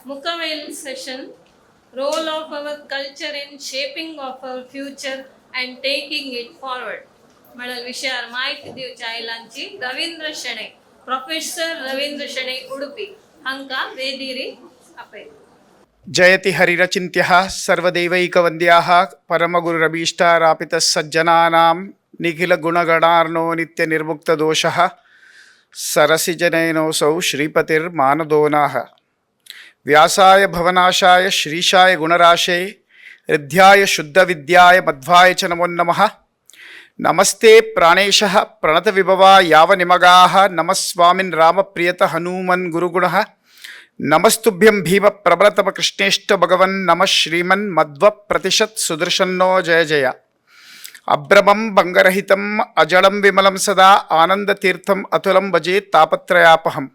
Mukkabail session, role of our culture in shaping of our future and taking it forward म्हणल विशयार माहिती दिवच्या आयलांची Ravindra Shenoi, professor Ravindra Shenoi Udupi हांकां वेदिरी आपय. जयति हरिरचिन्त्यः सर्वदेवैकवन्द्याः परमगुरुरभीष्टारापितः सज्जनानां निखिलगुणगणार्णो नित्यनिर्मुक्तदोषः सरसिजनयनोऽसौ श्रीपतिर्मानदोनाः. व्यासाय भवनाशाय श्रीशाय गुणराशे हृद्याय शुद्धविद्याय मध्वाय च नमो नमः. नमस्ते प्राणेशः प्रणतविभवा यावनिमगाः नमस्वामिन् रामप्रियत हनूमन् गुरुगुणः. नमस्तुभ्यं भीम प्रबलतम कृष्णेष्ट भगवन् नमः श्रीमन् मध्व प्रतिशत सुदर्शन्नो जय जय. अभ्रमं भङ्गरहितम् अजलं विमलं सदा आनन्दतीर्थम् अतुलं भजे तापत्रयापहम्.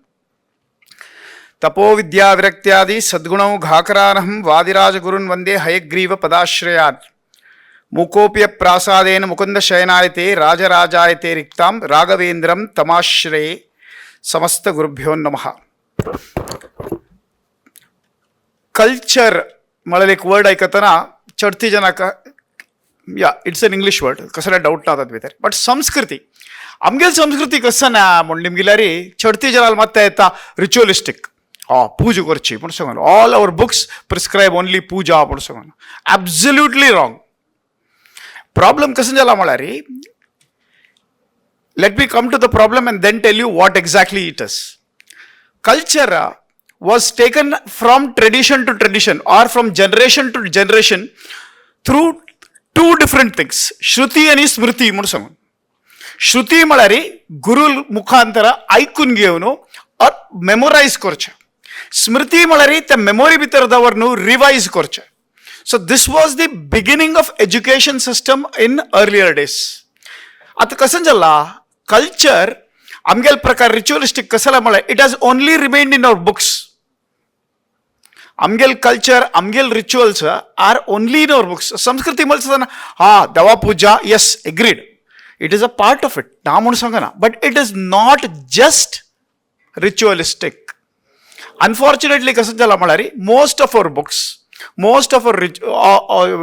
तपो विद्या विरक्त्यादि सद्गुणौ घाकरानहं वादिराजगुरुन् वन्दे हयग्रीव पदाश्रयात्. मूकोऽपि प्रासादेन मुकुन्द शयनायते राजराजायते रिक्तां राघवेन्द्रं तमाश्रये. समस्त गुरुभ्यो नमः. कल्चर म्हळ्यार एक word आयकतना चडती जनाक, yeah, it's an English word, कसले डावट ना तातूंत भितर. बट संस्कृती, आमगेली संस्कृती कसं ना म्हण निमगिल्यार चडती जनाल मात येता रिच्युअलिस्टीक. हा, पूजा करची म्हण सांगून, all our books prescribe only Puja म्हण सांगून. Absolutely wrong. प्रॉब्लेम कसं जाला म्हळ्यार, let me come to the problem and then tell you what exactly it is. Culture was taken from tradition to tradition or from generation to generation through two different things, श्रुती आनी स्मृती म्हूण सांगून. श्रुती म्हळ्यार गुरु मुखांतर आयकून घेवन or मेमोरायज करचें. स्मृती म्हळ्यार त्या memory भितर दवर न्हू, रिवायज करचें. So this was the beginning of education system in earlier days. आतां कसं जाला, कल्चर आमगेले प्रकार रिच्युअलिस्टीक कसं जाला म्हळ्यार, it has only remained in our books. आमगेल culture, आमगेल rituals are only in our books. संस्कृती म्हळ्यार हा देवा पुजा, yes, agreed, it is a part of it, ना म्हूण सांगना, but it is not just ritualistic. Unfortunately कसं जाला म्हळ्यार, most of our books, most of our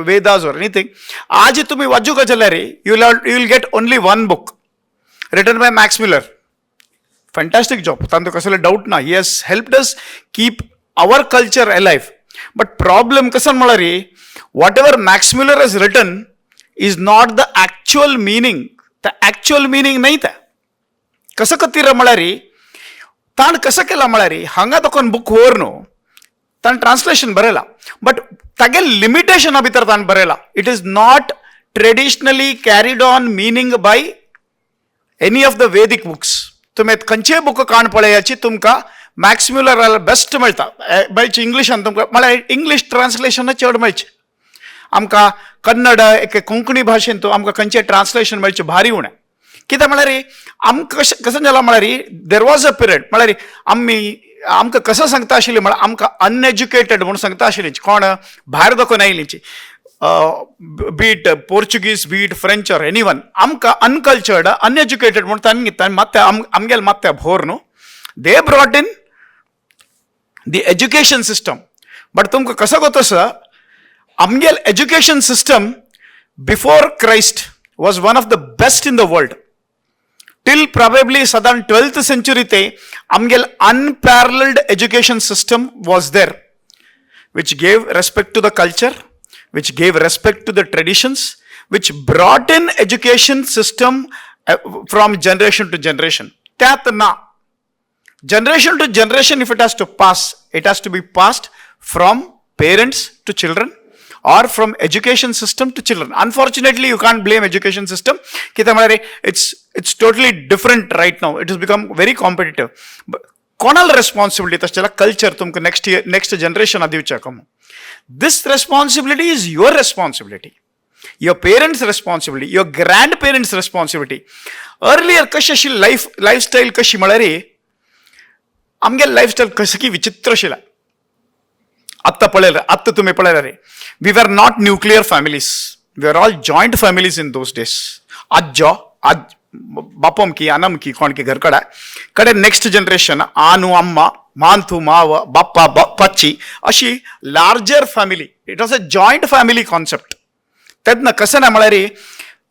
Vedas or anything, आज तुमी वाचूंक जाल्यार you will get only one book written by Max Muller. Fantastic job, तांतूत कसले डाऊट ना. He has helped us keep our culture alive. But problem कसं म्हळ्यार, whatever Max Muller has written is not the actual meaning. The actual meaning नाही त्या. कसं कतीर म्हळ्यार, ताण कसं केला म्हळ्यार, हांगा तो बुक व्हर न्हू, ताणें ट्रान्सलेशन बरयला, बट तागे लिमिटेशना भितर ताणें बरयला. It is not traditionally carried on meaning by any of the Vedic books. तुमी खंयचेय बूक काण पळयाची, तुमकां मॅक्स म्युलर बेस्ट मेळटा, मेळचे इंग्लिशान तुमकां. म्हळ्यार इंग्लीश ट्रान्सलेशन चड मेळचें आमकां. कन्नड एक कोंकणी भाशेन तूं आमकां खंयचें ट्रान्सलेशन मेळचें भारी उणें. कित्याक म्हळ्यार, आमकां कशें कसं जालां म्हळ्यार, there was a period म्हळ्यार आमी आमकां कसं सांगता आशिल्ली म्हळ्यार, आमकां अनएज्युकेटेड म्हणून सांगता आशिल्ली कोण भायर दाखोवन आयिल्लीची, be it Portuguese, be it French or anyone, आमकां अनकल्चर्ड, अनएज्युकेटेड म्हणून तांणी मात्या आमगेले मात्या भोर न्हू. They brought in the education system, but तुमकां कसो गो आमगेल education system before Christ was one of the best in the world. Till probably सादारण 12th century ते आमगेल unparalleled education system was there, which gave respect to the culture, which gave respect to the traditions, which brought in education system from generation to generation. त्यात ना, generation to generation if it has to pass, it has to be passed from parents to children or from education system to children. Unfortunately, you can't blame education system कित्याक म्हळ्यार, it's totally different right now. It has become very competitive. But कोणाला responsibility तशें जाल्यार culture तुमकां next year, next जनरेशना दिवचें? This responsibility is your responsibility, your parents' responsibility, your grandparents' responsibility. Earlier कशी अशी life, lifestyle कशी म्हळ्यार, आमगे लायफस्टायल कसं की विचित्र आशिल्लें. आत्तां पळयल्यार, आत्तां तुमी पळयल्यार, we are not nuclear families, we are all joint families in those days. आज्जो आज बापोमकी अनमकी कोणकी घर कडे कडे, नेक्स्ट जनरेशन आनु अम्मा. मांतू माव बाप्पा बाप्पाची अशी larger family. It was a joint family concept. तेन्ना कशें ना म्हळ्यार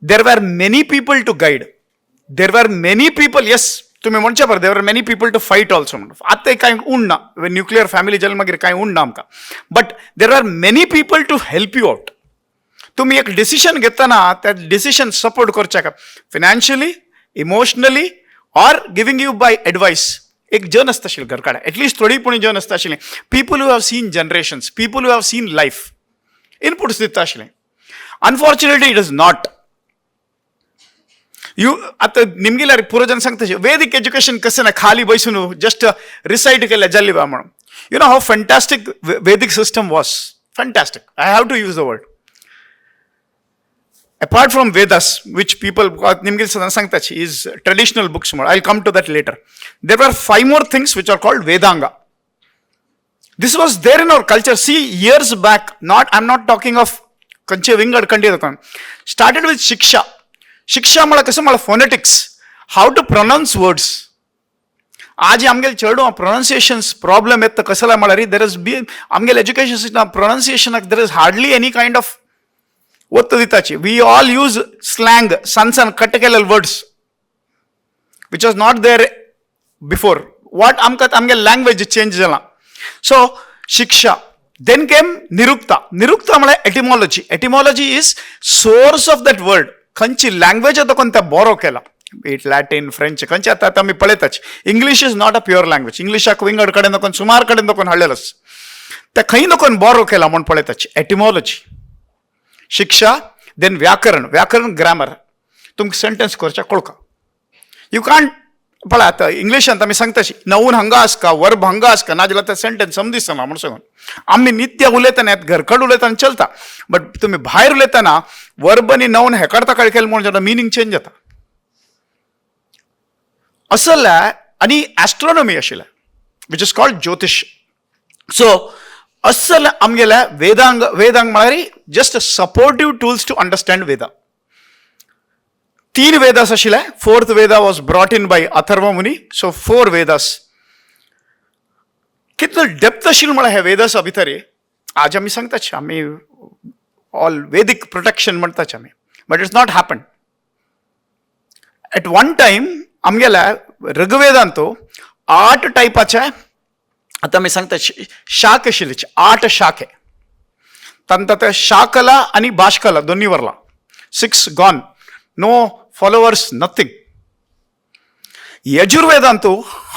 there were many people to guide, there were many people. Yes, तुमी म्हणचे बरें, there were many people to fight also म्हणून. आतां कांय उण्णा, न्युक्लियर फॅमिली जाली मागीर कांय उण्णा आमकां, but there are many people to help you out. तुमी एक डिसिशन घेतना त्या डिसिशन सपोर्ट करच्या financially, emotionally or giving you by advice. एक जन आसता आशिल्लें घरकाडे, एटलिस्ट थोडी पूण जन आसता आशिल्लें. People who have seen generations, people who have seen life, inputs दिता आशिल्लें. Unfortunately it is not you. आतां निमगिल्यार पुरोजन सांगता वेदीक एज्युकेशन कशें ना, खाली बसून जस्ट रिसायट केल्या जाली बा म्हणून. You know how fantastic Vedic system was. Fantastic, I have to use the word. Apart from Vedas, which people निमगिल सदां सांगताची is traditional books म्हणून, I come to that later. There are five more things which are called Vedanga. This was there in our culture. See, years back, not, I am not talking of खंयचे विंगड कंडी, started with शिक्षा. शिक्षा म्हळ्यार कसं म्हळ्यार phonetics, how to pronounce words. आज आमगेले चेडूं प्रोनाउन्सिएशन्स प्रॉब्लम येता कसला म्हळ्यार there is B आमगेले एज्युकेशन सिस्टम प्रोनाउन्सिएशनाक there is hardly any kind of ಒತ್ತು दिताची. We all use slang, सण सण कट केलेले words which was not there before. What आमकां आमगे लँग्वेज चेंज जाला. सो शिक्षा, then came निरुक्ता. निरुक्ता म्हळ्यार etymology. Etymology is source of that word. खंयची लँग्वेज आतां कोण त्या बोरो केला, it Latin, French, खंयचे आतां आतां आमी पळयताच. English is not a pure language. इंग्लिशाक विंगड कडेन कोण सुमार कडेन कोण हाडलेलोच, ते खंय नकोन बोरो केला म्हूण पळयताच. एटिमॉलॉजी, शिक्षा, then व्याकरण. व्याकरण ग्रामर, तुमकां सेंटेन्स करच्या कळका. You can't पळय आतां इंग्लिशांत आमी सांगता नवून हांगा आसका, वर्ब हांगा आसका, नाजाल्यार तें सेंटेन्स समदिसना म्हणून सांगून. आमी नित्य उलयतना, घरकड उलयतना चलता, बट तुमी भायर उलयतना वर्ब आनी नवन हेकडता कळ केलें म्हणून जाता मिनींग चेंज जाता. असल्या आनी एस्ट्रॉनॉमी आशिल्लें which is called ज्योतिश. सो असल आमगेल्या वेदांग. वेदांग म्हळ्यार just supportive tools to understand Veda. तीन वेदास आशिल्ले. Fourth Veda was brought in by Atharva Muni, so four Vedas. कितलो डेप्थ आशिल्लो म्हळ्यार हे वेदासा भितर. आज आमी सांगताच आमी ऑल वेदीक प्रोटेक्शन म्हणटाच आमी, but it's not happen. At one time आमगेल्या ऋग्वेदांत आठ टायपाचे, आतां आमी सांगता, शाक आशिल्ले, आठ शाखे. तांकां ते शाकला आनी बाशकला दोन्ही वरला. Six gone, no followers, nothing. यजुर्वेदांतु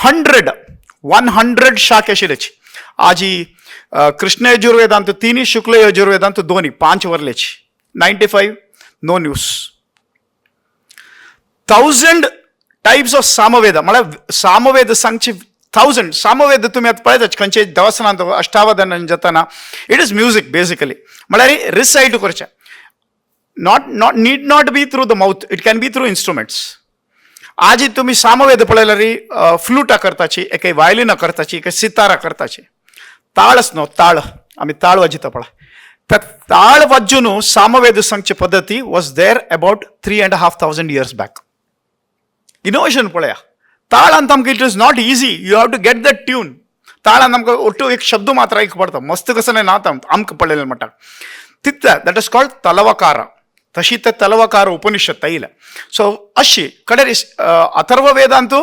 100 शाखे आशिल्लेची. आजी कृष्ण यजुर्वेदांत तिन्ही, शुक्ल यजुर्वेदांत दोन्ही, पांच वरलेची. 95 no news. 1000 types of Samaveda म्हळ्यार सामवेद सांगची थावजंड. सामवेद तुमी आतां पळयतात खंयचे देवस्थानांत अष्टावधान जाताना, it is music basically. म्हळ्यार रिसायट करचें, not need not be through the mouth, it can be through instruments. आज तुम्ही सामवेद पळयल्यार फ्लुटा करताची, एके वायलिना करताची, एके सितारा करताची. ताळच न्हू, ताळ आमी ताळ वाजयता पळय, त्या ताळ वाजून सामवेद सांगची पद्दती was there about 3.5 thousand years back. Innovation पळया. ताळांत आमकां it is not easy, you have to get that tune. ताळान आमकां ಒಟ್ಟು एक शब्द मात्र आयक पडता, मस्त कसं नाही नात आमकां पडलेलें म्हणटा तितल्या. That is called तलवकार. तशी ते तलवकार उपनिषद येयल्या. सो अशी कडे अथर्व वेदांतू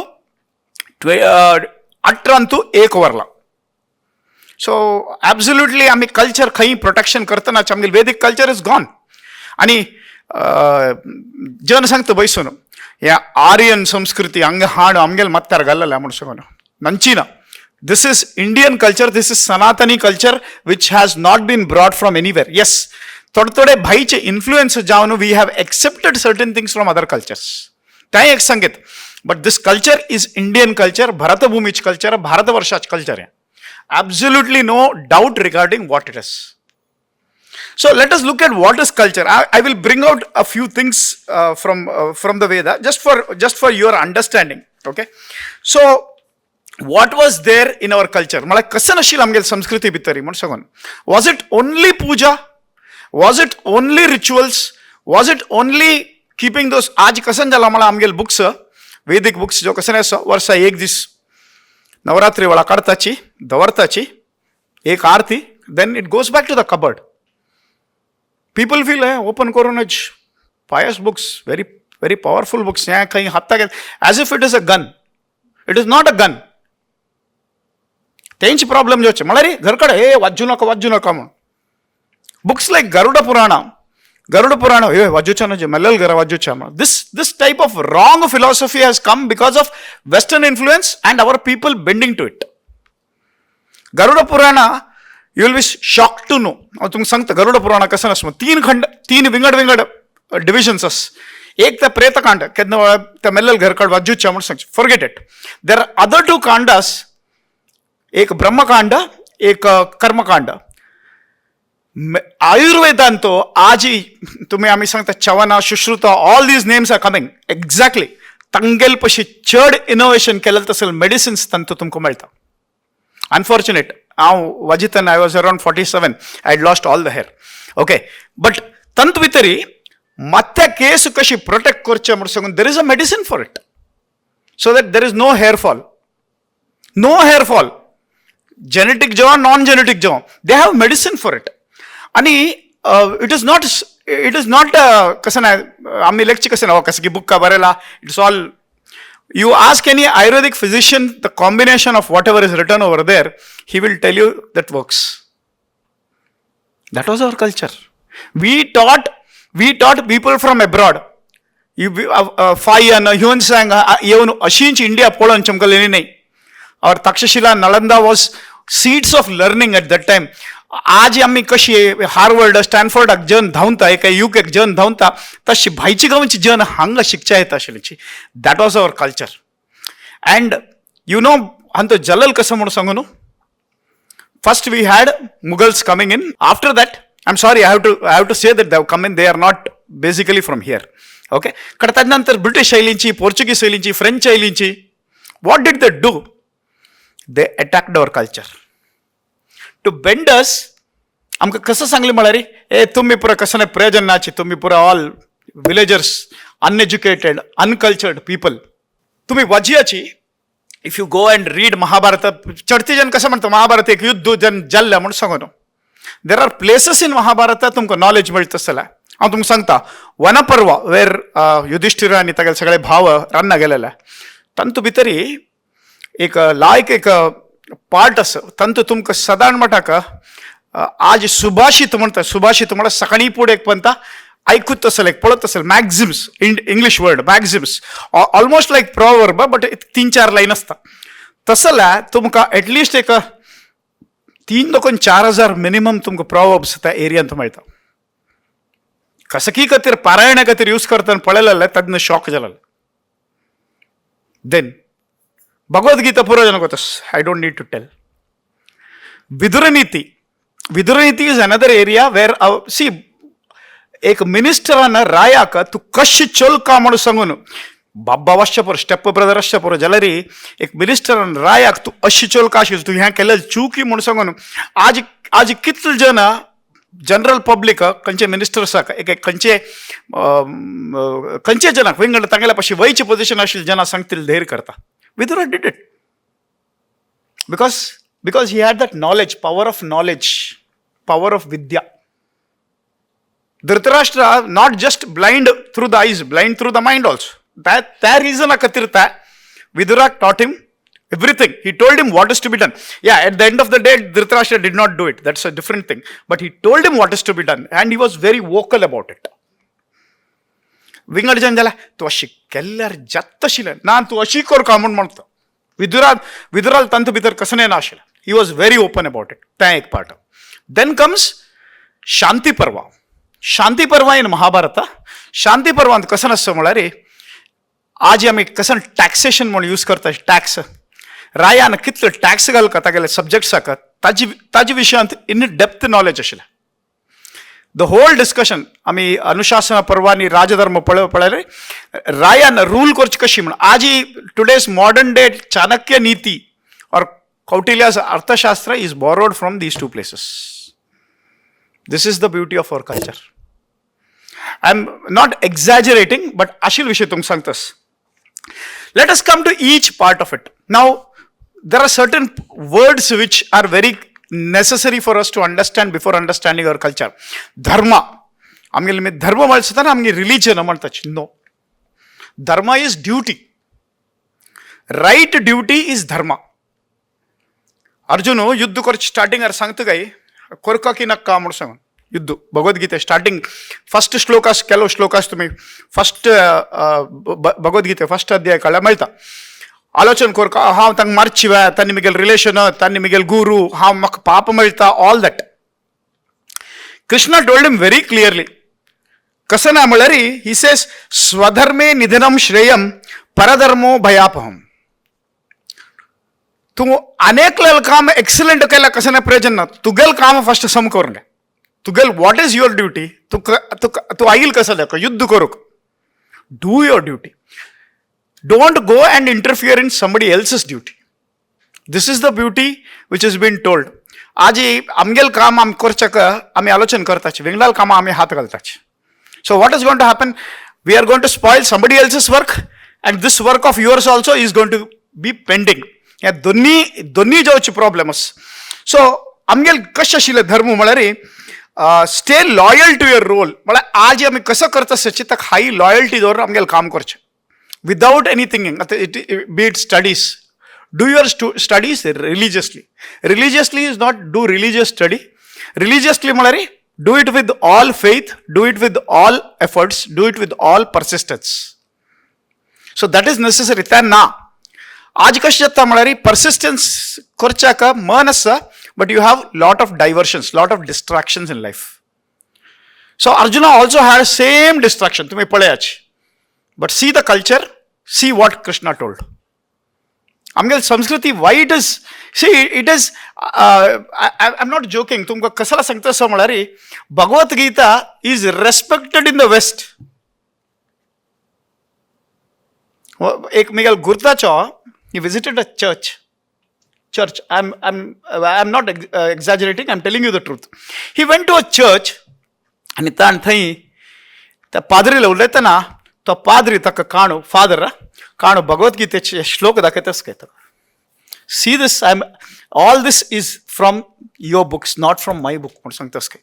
अठरांतू एक वरला. सो ॲब्सोल्युटली आमी कल्चर खंय प्रोटेक्शन करतनाच आमगे वेदीक कल्चर is gone. आनी जन सांगता बैसून ह्या आर्यन संस्कृती हांगा हाड आमगेले मत्तार घाललेले म्हणून सांगून नंची ना. This is Indian culture, this is Sanatani culture which has not been brought from anywhere. Yes, थोडे थोडे भाईचे इन्फ्लुएन्स जावन we have accepted certain things from other cultures, तें एक संगीत, but this culture is Indian culture, भरतभूमीच culture, भारतवर्षाच culture आहे. Absolutely no doubt regarding what it is. So let us look at what is culture. I will bring out a few things from the Veda just for your understanding. Okay. So what was there in our culture? मला कसं नशील आमगे संस्कृती भितरी म्हण सांगून. Was it only puja? Was it only rituals? Was it only keeping those? आज कसं जाला मला आमगेले बुक्स, वेदिक बुक्स जो कसं आसा वर्सा एक दीस नवरात्री वेळा काडताची दवरताची एक आरती, then it goes back to the cupboard. People feel hey open करूनच pious books, very very powerful books, हें खंय हाताक as if it is a gun. It is not a gun. तेंच प्रॉब्लेम जावचे म्हळ्यार घर कडेन हे वाजू नाका वाजू नाका म्हणून. Books like Garuda Purana, Garuda Purana हे वाजूच्या ना मेल्लेल घरा वाजूच्या म्हणून. This this type of wrong philosophy has come because of western influence and our people bending to it. Garuda Purana you will be shock to know. हांव तुमकां सांगता गरुड पुराणा कसं आसता. तीन खंड, तीन विंगड विंगड डिविजन्स आस. एक त्या प्रेतकांड केन्ना त्या मेल्लेल घरकाड वाजूच्या म्हणून सांगचें, forget it. There are other two kandas, एक ब्रह्मकांड एक कर्मकांड. आयुर्वेदांत आजी तुम्ही आम्ही सांगता Chyavana, Sushruta, all these names are coming exactly. तांगेल पशी चड इनोवेशन केलें तसले मेडिसिन्स तांतूं तुमकां मेळटा. अनफॉर्च्युनेट हांव वाजितान I was around 47, I had lost all the hair. Okay, but तंत भितरी माथ्या केस कशी प्रोटेक्ट करचे म्हणून सांगून there is a medicine for it, so that there is no hair fall, no hair fall, genetic जेव्हा नॉन जेनेटिक जेव्हा, they have medicine for it. आणि it is not कसं नाही आम्ही लेक्चर कसं ना कसं की बुक का Barela, it's all. You ask any Ayurvedic physician the combination of whatever is written over there, he will tell you that works. That was our culture. We taught people from abroad. Fahien, Hiuen Tsang येवन अशींच India पळोवन चमकलेली नाही. Our Takshashila, Nalanda was seats of learning at that time. आज आमी कशी Harvard स्टॅनफोर्डाक जन धांवता, एका युकेक जन धांवता, तशी भायची गांवची जन हांगा शिकच्या येता आशिल्ली. That was our culture. And you know हांचो जलल कसो म्हणून सांगू न्हू. First we had Mughals coming in. After that, I am sorry, I have to say that they come in, they are not basically from here. Okay, कारण त्यानंतर British शैलींची, Portuguese शैलींची, French शैलींची, what did they do? They attacked our culture to bend us. आमकां कसं सांगलें म्हळ्यार, ए तुमी पुरा कसं नाही प्रयोजन नाची, तुमी पुरा all villagers, uneducated, uncultured people. तुम्ही वजियाची, if you go and read Mahabharata, चडती जन कसं म्हणतो महाभारत एक युद्ध जन जाल्लें म्हणून सांगू न्हू. There are places in Mahabharata तुमकां नॉलेज मेळटा जाल्यार हांव तुमकां सांगता, वनपर्व वेर युधिष्ठिर आनी तागेले सगळे भाव रान्ना गेलेले, तांतू भितरी एक लायक एक पार्ट आसा. तांतू तुमकां सदां म्हणटाक आज सुभाषित म्हणटा. सुभाषित म्हळ्यार सकाळी फुडें एक पंता ऐकूत असेल, एक पळत असेल, maxims, in English word maxims, almost like proverb, but तीन चार लाईन असता. तसल्या तुमकां एटलिस्ट एक 3 दोन 4,000 मिनिमम तुमकां प्रॉवर्ब्स त्या एरियांत मेळटा. कसकी खातीर पारायणा खातीर यूज करतना पळयलें तेन्ना शॉक जालें. Then Bhagavad Gita पुरो जाण वता, I don't need to tell. Viduraniti, Viduraniti is another area where see एक मिनिस्टरान रायाक तूं कशें चलका म्हणून सांगून, बाब्बा आसचे पुरो, स्टेप ब्रदर आसचे पुरो, जाल्यार एक मिनिस्टरान रायाक तूं अशी चलका आशिल्ली, तूं हें केलें चुकी म्हणून सांगून, आज आज कितले जण जनरल पब्लीक खंयचे मिनिस्टर्साक एक एक खंयचे खंयचे जनाक विंगड तांगेल्या पाशी वयची पोझिशन आशिल्ली जना सांगतील धैर्य करता. Vidura did it because he had that knowledge, power of knowledge, power of vidya. Dhritarashtra not just blind through the eyes, blind through the mind also. That त्या रिझना खातीर त्या Vidura taught him everything. He told him what is to be done. Yeah, at the end of the day, Dhritarashtra did not do it. That's a different thing. But he told him what is to be done, and he was very vocal about it. विंगड जन जाल्यार तूं अशी केल्यार जाता आशिल्लें ना, तूं अशी कर का म्हूण म्हणटा. विदुरा विदुराल तांचे भितर कसं ना आशिल्लें. He was very open about it. तें एक part. Then comes Shanti Parva. Shanti Parva in Mahabharata. Shanti पर्वांत कसं आसता म्हळ्यार, आज आमी कसं टॅक्सेशन म्हणून यूज करता टॅक्स, रायान कितलो टॅक्स घालता तागेले सब्जेक्ट्साक, ताजी ताजे विशयांत इन डेप्थ नॉलेज आशिल्लें. The whole discussion आमी अनुशासना पर्व आनी राजधर्म पळय पळयले, रायान रूल करची कशी म्हण. आजी today's modern day Chanakya Niti or Kautilya's Arthashastra is borrowed from these two places. This is the beauty of our culture. I am not exaggerating, but आशिल विशय तुमकां सांगतास. Let us come to each part of it. Now, There are certain words which are very necessary for us to understand before understanding our culture. Dharma, आमगेले धर्म म्हळ्यार आमगे religion म्हणटाची. No, dharma is duty. Right duty is dharma. Arjun युद्ध करचे स्टार्टिंगार सांगता काय कोरका की नक्का म्हणून सांगून युद्ध भगवद्गीते स्टार्टिंग फर्स्ट श्लोकास ಕೆಲವು श्लोकास तुम्ही फर्स्ट भगवद्गीते फर्स्ट अध्याय कळ्ळ्यार मेळटा. आलोचन कोरका हांव तांकां मारची वे तांणी मिगेल रिलेशन तांणी मिगेल गुरू हांव म्हाका पाप मेळटा all that. Krishna told him very clearly. कसं ना म्हळ्यार he says स्वधर्मे निधनम श्रेयम परधर्मो भयापहम. तूं अनेकल्याल काम एक्सलंट केल्यार कसं ना प्रयोजन ना, तुगेल काम फर्स्ट सम करून घे. तुगेल what is your duty, तुका तुका तूं आईल कसं दाखय युद्ध करूंक. Do your duty, don't go and interfere in somebody else's duty. This is the beauty which is been told. आज आमगेल काम आमी करच्याक आमी आलोचन करताची, विंगडाल कामां आमी हात घालताची. So what is going to happen, we are going to spoil somebody else's work and this work of yours also is going to be pending. ह्या दोन्ही दोन्ही जावचे प्रॉब्लेम आसा. सो आमगेल कशें आशिल्लें धर्म म्हळ्यार stay loyal to your role. म्हळ्यार आज आमी कसो करता सची ताका हाय लॉयल्टी दवरून आमगेलें काम करचें विदावट एनी थिंकींग. आतां it be it studies, do your studies religiously. Religiously is not do religious study. Religiously म्हळ्यार do it with all faith, do it with all efforts, do it with all persistence. So that is necessary. तें ना आज कशें जाता म्हळ्यार persistence करच्याक मन आसा, but you have lot of diversions, lot of distractions in life. So Arjuna also had same distraction, तुमी पळयाच. But see the culture, see what Krishna told. आमगेली संस्कृती why it is, see it is, I am not joking. तुमकां कसला सांगता असो म्हळ्यार Bhagavad Gita is respected in the west. एक Miguel गुर्ताचो, he visited a church. Church, I am not exaggerating, I am telling you the truth. He went to a church आनी ताण थंय त्या पाद्रीला उलयतना तो पाद्री ताका काणू फादर काणू भगवद्गीतेचे श्लोक दाखयताच काय. See this, I am all this is from your books, not from my book म्हूण सांगतास काय.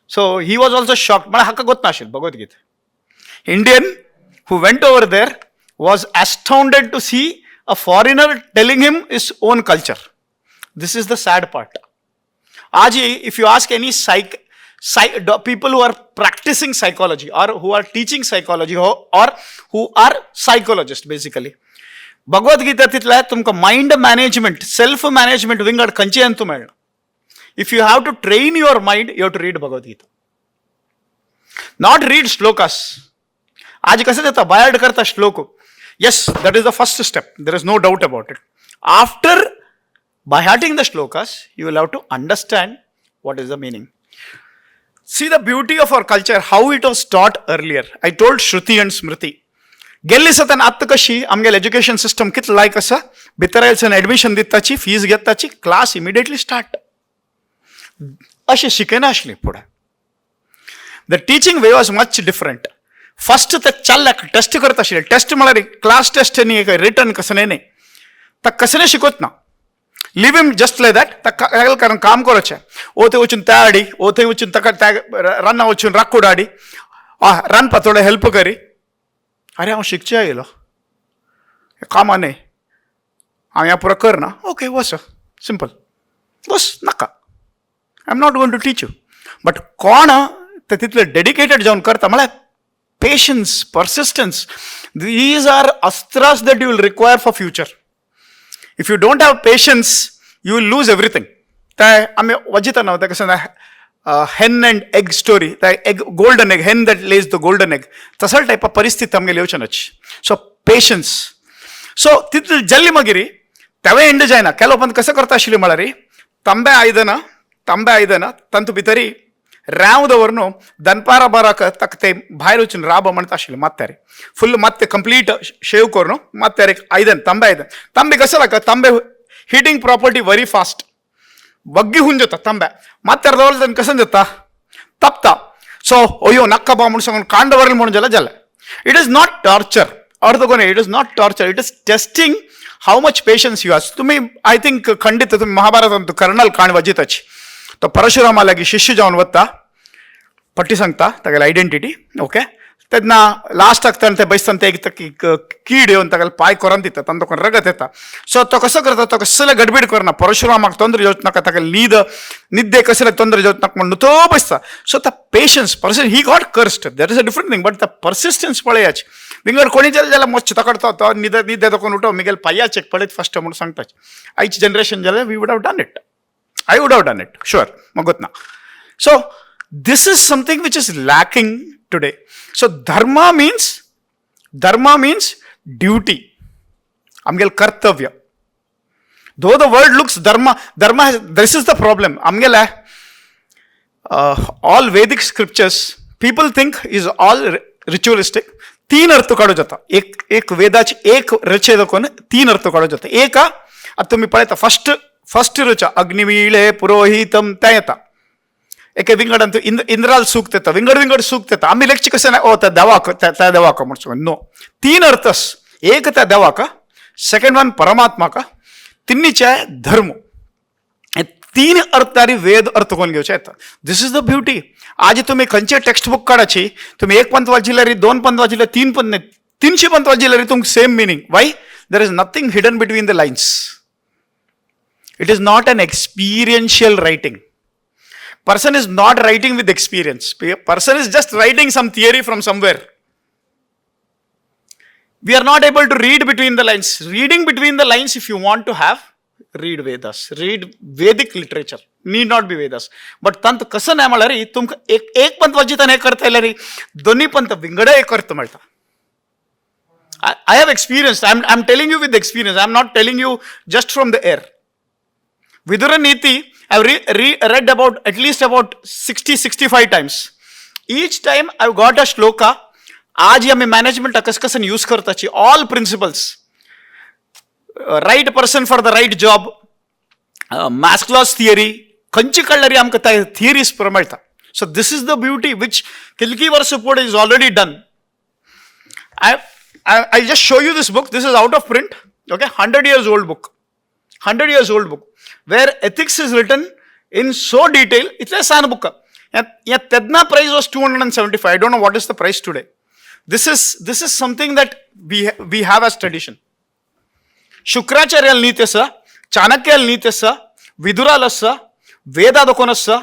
So he was also shocked. म्हळ्यार हाका गोत नाशिल्लें Bhagavad Gita. Indian who went over there was astounded to see a foreigner telling him his own culture. This is the sad part. आज if you ask any people who are practicing psychology or who are teaching psychology or who are psychologists basically, Bhagavad Gita तितल्या तुमकां mind management, self management विंगड खंयचे अंतू मेळना. If you have to train your mind, you have to read Bhagavad Gita, not read shlokas. आज कसं जाता by heart करता श्लोक. Yes, that is the first step, there is no doubt about it. After by hearting the shlokas, you will have to understand what is the meaning. See the beauty of our culture, how it was taught earlier. I told Shruti and Smriti. गेल्ली सतान आत्तां कशी आमगेले education system कितलो लायक आसा, भितर आयल्यान admission दिताची, fees घेताची, क्लास इमिडिएटली स्टार्ट. अशें शिकयनासली फुडें. The teaching way was much different. First ते चल्ल्याक टेस्ट करता आशिल्ले. टेस्ट म्हळ्यार क्लास टेस्ट न्ही, रिटर्न कसं न्ही, ताका कसं शिकवत ना. Leave him just like that. ताका कारण काम करचें, ओ थंय वचून त्या हाडी, ओ थंय वचून ताका त्या रान्ना वचून राखूड हाडी, रांदपा थोडे हेल्प करी. अरे हांव शिकचे आयलो कामां न्ही, हांव हें पुरो करना. ओके वच, सिंपल बस नाका. I am not going to teach you. But कोण ते तितले डेडिकेटेड जावन करता म्हळ्यार patience, persistence, these are astras that you will require for future. If you don't have patience, you will lose everything. ते आमी वाचिता न्हू तें कशें हेन अँड एग स्टोरी, ते egg, golden egg, hen that lays the golden egg, तसो टायपा परिस्थिती आमगेली येवचे नाची. So patience. सो तितले जाल्ली मागीर तेवूय एंड जायना. केलो उपरांत कसं करता आशिल्ली म्हळ्यार तांबे आयदनां, तांबे आयदनां तातूंत भितरी रेंव दवरून दनपारा बाराक ताका ते भायर वचून राब म्हणटा आशिल्ले. मात्यार फुल्ल मात्ते कंप्लीट शेव करून मात्यार एक आयदन, तांबे आयदन. तांबे कसं लागा, तांबे हिटींग प्रॉपर्टी व्हरी फास्ट, बग्गी होऊन जाता. तांब्या मात्यार दवरले कसं जाता, तापता. सो अयो नक्का बा म्हणून सांगून कांड दवरले म्हणून जाल्यार जालें. It is not torture. अर्थ कोण, it is not torture, it is testing How much patience you has. तुमी I think खंडीत तुमी महाभारतांत कर्नल काण वाजिताची. तो परशुरामा लागीं शिश्य जावन वता, पट्टी सांगता तागेली आयडेंटिटी. ओके, तेन्ना लास्टाक ताणें ते बैसताना ते एक कीड येवन तागेले पांय कोरान दिता, तांकां रगत येता. सो तो कसो करता, तो कसले गडबीड करना, परशुरामाक ತೊಂದರೆ जावच नाका, ताका न्हीद निद्दे कसले ತೊಂದರೆ जावच नाका म्हणून तो बसता. So the patience person, he got cursed, that is a different thing, but the persistence पळयाची. विंगड कोणी जालें जाल्यार मोच्चे तकडतो तो न्हिद न्हिदे तकून उठो मिगेल पांयाचेक पळयत फस्ट म्हणून सांगताच. आयची जनरेशन जाल्यार we would have done it, I would have done it, sure, मगत ना. So this is something which is lacking today. So dharma means duty, आमगेल कर्तव्य. Though the word looks dharma, dharma, this is the problem. आमगेले all Vedic scriptures people think is all ritualistic. तीन अर्थ काडू जाता. एक एक वेदाची एक रचे दाखोवन तीन अर्थ काडू जाता. एक आतां तुमी पळयता फस्ट फस्ट ऋचा अग्निमीळे पुरोहितम तें येता. एके विंगड इंद्र इंद्राल सूक्त येता, विंगड विंगड सूक्त येता. आमी लेखचे कशें ना, ओ त्या देवाक त्या देवाक म्हणून. नो, तीन अर्थस. एक त्या देवाक, सेकंड वन परमात्माक, तिन्नीचे धर्म. हे तीन अर्थारी वेद अर्थ करून घेवचे येता. This is the beauty. आज तुम्ही खंयचे टेक्स्ट बुक काडाची, तुम्ही एक पंत वाचिल्यार, दोन पंत वाचिल्यार, तीन पंत नाही, 300 पंत वाचिल्यार तुमकां same meaning. Why? There is nothing hidden between the lines. It is not an experiential writing. Person is not writing with experience. Person is just writing some theory from somewhere. We are not able to read between the lines. Reading between the lines, if you want to have, read Vedas, read Vedic literature. Need not be Vedas, but तांत कसं नाही म्हळ्यार तुमकां एक एक पंत वाचिताना एक अर्थ येयल्यार दोन्ही पंत विंगड एक अर्थ मेळटा. I have experience. I am telling you with experience, I am not telling you just from the air. Vidura Niti, I've read about at least about 60, 65 times. Each time I've got a shloka, आज आमी management कस कसन use करताची, all principles, right person for the right job, Maslow's theory, खंयची काडल्यार आमकां ते theories पुरो मेळटा. So this is the beauty which कितकी वर्सां फुडें is already done. I just show you this book. This is out of print, okay, 100 years old book, 100 years old book where ethics is written in so detail. इतलें सान book. ह्या तेन्ना price was 275. I don't know what is the price today. This is something that we have as tradition. शुक्राचार्याल नीती आसा, चाणक्याल नीती आसा, विदुराल आसा, वेदा दाखोवन आसा,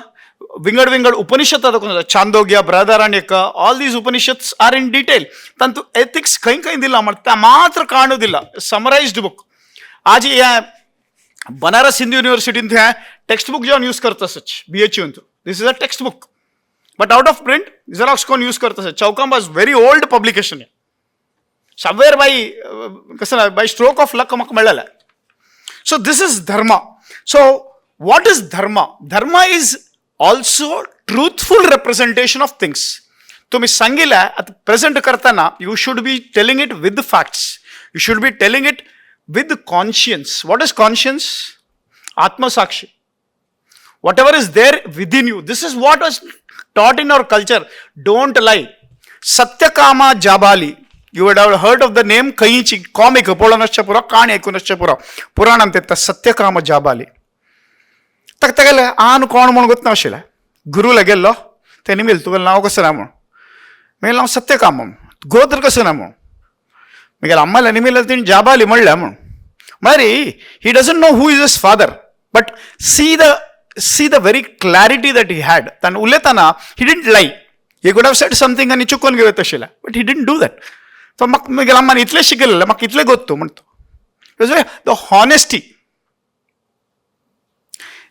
विंगड विंगड उपनिषद दाखोवन आसा, Chandogya, Brihadaranyaka, all these Upanishads are in detail. तांतू एथिक्स खंय खंय दिला म्हण मात्र काणू दिला, समरायज्ड बुक. आज ह्या बनारस हिंदू युनिव्हर्सिटीन हे टेक्स्ट बुक जेवन यूज करता बी एच यून. This is a text book but out of print. Xerox कोण यूज करता. Chaukhamba is very old publication. Somewhere by कसं ना, बाय स्ट्रोक ऑफ लक म्हाका मेळ्ळें. So this is dharma. So what is dharma? Dharma is also truthful representation of things. तुम्ही सांगितलं आता present करताना you should be telling it with facts, you should be telling it with conscience. What is conscience? Atmasakshi. Whatever is there within you. This is what was taught in our culture. Don't lie. Satyakama Jabali, you would have heard of the name. खंयची comic पळोवन आसचें पुरो, काणी आयकून आसचें पुरो. पुराणांत येता सत्यकाम जाबाली. ताका तेगेलें आन कोण म्हूण गोत नाशिल्लें. गुरूला गेल्लो, तेणी मेल तुगेलें नांव कसं ना म्हूण. मागीर हांव सत्यकाम म्हूण. गोत्र कसं ना म्हूण. मागीर अम्माले निमिल्ले तेणी जाबाली म्हणल्या म्हूण. म्हळ्यार he doesn't know who is his father, but see the very clarity that he had. ताणें उलयतना he didn't lie. He could have said something आनी चुकोवन घेवं आशिल्लें, but he didn't do that. तो म्हाका मागीर अम्मान इतलें शिकयलें, म्हाका इतलें गोत्तू म्हणतो. The honesty.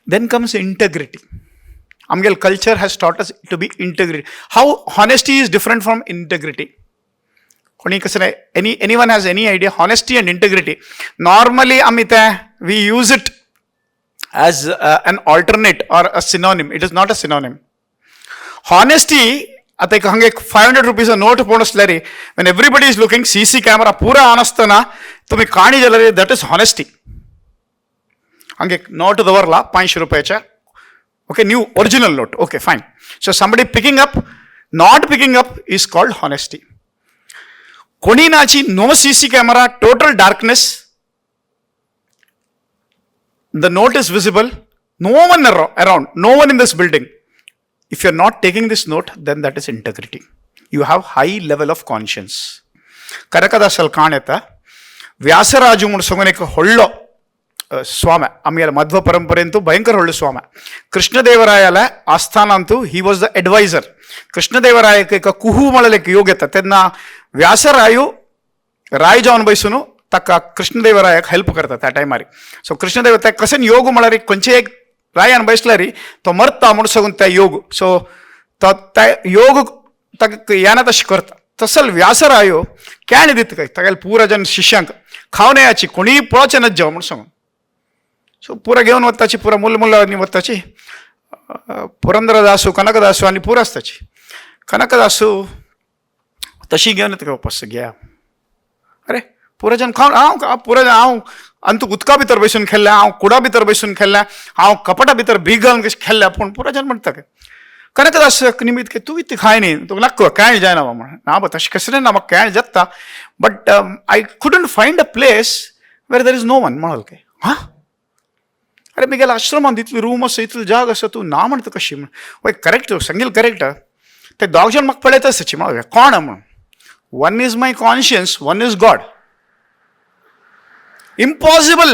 Then comes integrity. आमगेल culture has taught us to be integrity. How honesty is different from integrity? कोणी कसं नाही, anyone has any idea? Honesty and integrity, normally आमी ते we use it as an alternate or a synonym. It is not a synonym. Honesty, आता एक हांगा एक 500 rupees note पळोवन आसल्यार, when everybody is looking, CC camera पुरा on आसतना तुमी काणी जाल्यार that is honesty. हांगा एक नोट दवरला 500 रुपयाच्या, okay, new original note, okay, fine. So somebody picking up, not picking up is called honesty. कोणी नाची, no CC camera, total darkness. The note is visible, no one around, no one in this building. If you are not taking this note, then that is integrity. You have high level of conscience. ಕನಕದಾಸಲ್ಲಿ ಕಾಣೆತ ವ್ಯಾಸರಾಜು म्हूण सांगून एक व्हडलो स्वामी, आमगेले मध्व परंपरेंतू भयंकर व्हडलो स्वामी. कृष्णदेवरायाला आस्थानांतू he was the adviser. कृष्णदेवरायक एक कुहू म्हळ्यार एक योग येता तेन्ना व्यासरायू राय जावन बैसून ताका कृष्णदेवरायाक हेल्प करता त्या टायमार. सो कृष्णदेव त्या कशें योग म्हळ्यार खंयचे एक रायान बैसल्यार तो मरता म्हूण सगून त्या योग, सो तो त्या योग ताका याना तशें करता. तसल व्यासरायो can दिता काय तागेले पुरा जन शिष्यांक खावन येयाची, कोणीय पळोवचें नज जेव म्हूण सांगून. सो पुरा घेवन वताची, पुरा मुल्ल मुल्ल वताची. पुरंदरदासू, कनकदासू आनी पुरा आसताची. कनकदासू तशी घेवन येता वापस घ्या. अरे पुरा जन खावन हांव पुरा हांव आनी तूं उदका भितर बसून खेळ्ळें, हांव कुडा भितर बसून खेळ्ळें, हांव कपटा भितर भीक घालून कशें खेळ्ळें, पूण पुरा जन म्हणटा काय कनकदास निमित्त की तूं इतलें खाय न्ही, तुका नाका कांय जायना बा म्हण ना बा तशें कसलें ना, म्हाका कांय जाता, but I couldn't find a place where there is no one म्हणल काय. हां, अरे मी आश्रमांत इतली रूम आसा, इतली जाग आसा, तूं ना म्हणटा कशी म्हण. वय करेक्ट सांगील करेक्ट. ते दोग जाण म्हाका पळयत आसची म्हणून कोण म्हणून. One is my conscience, one is God. Impossible.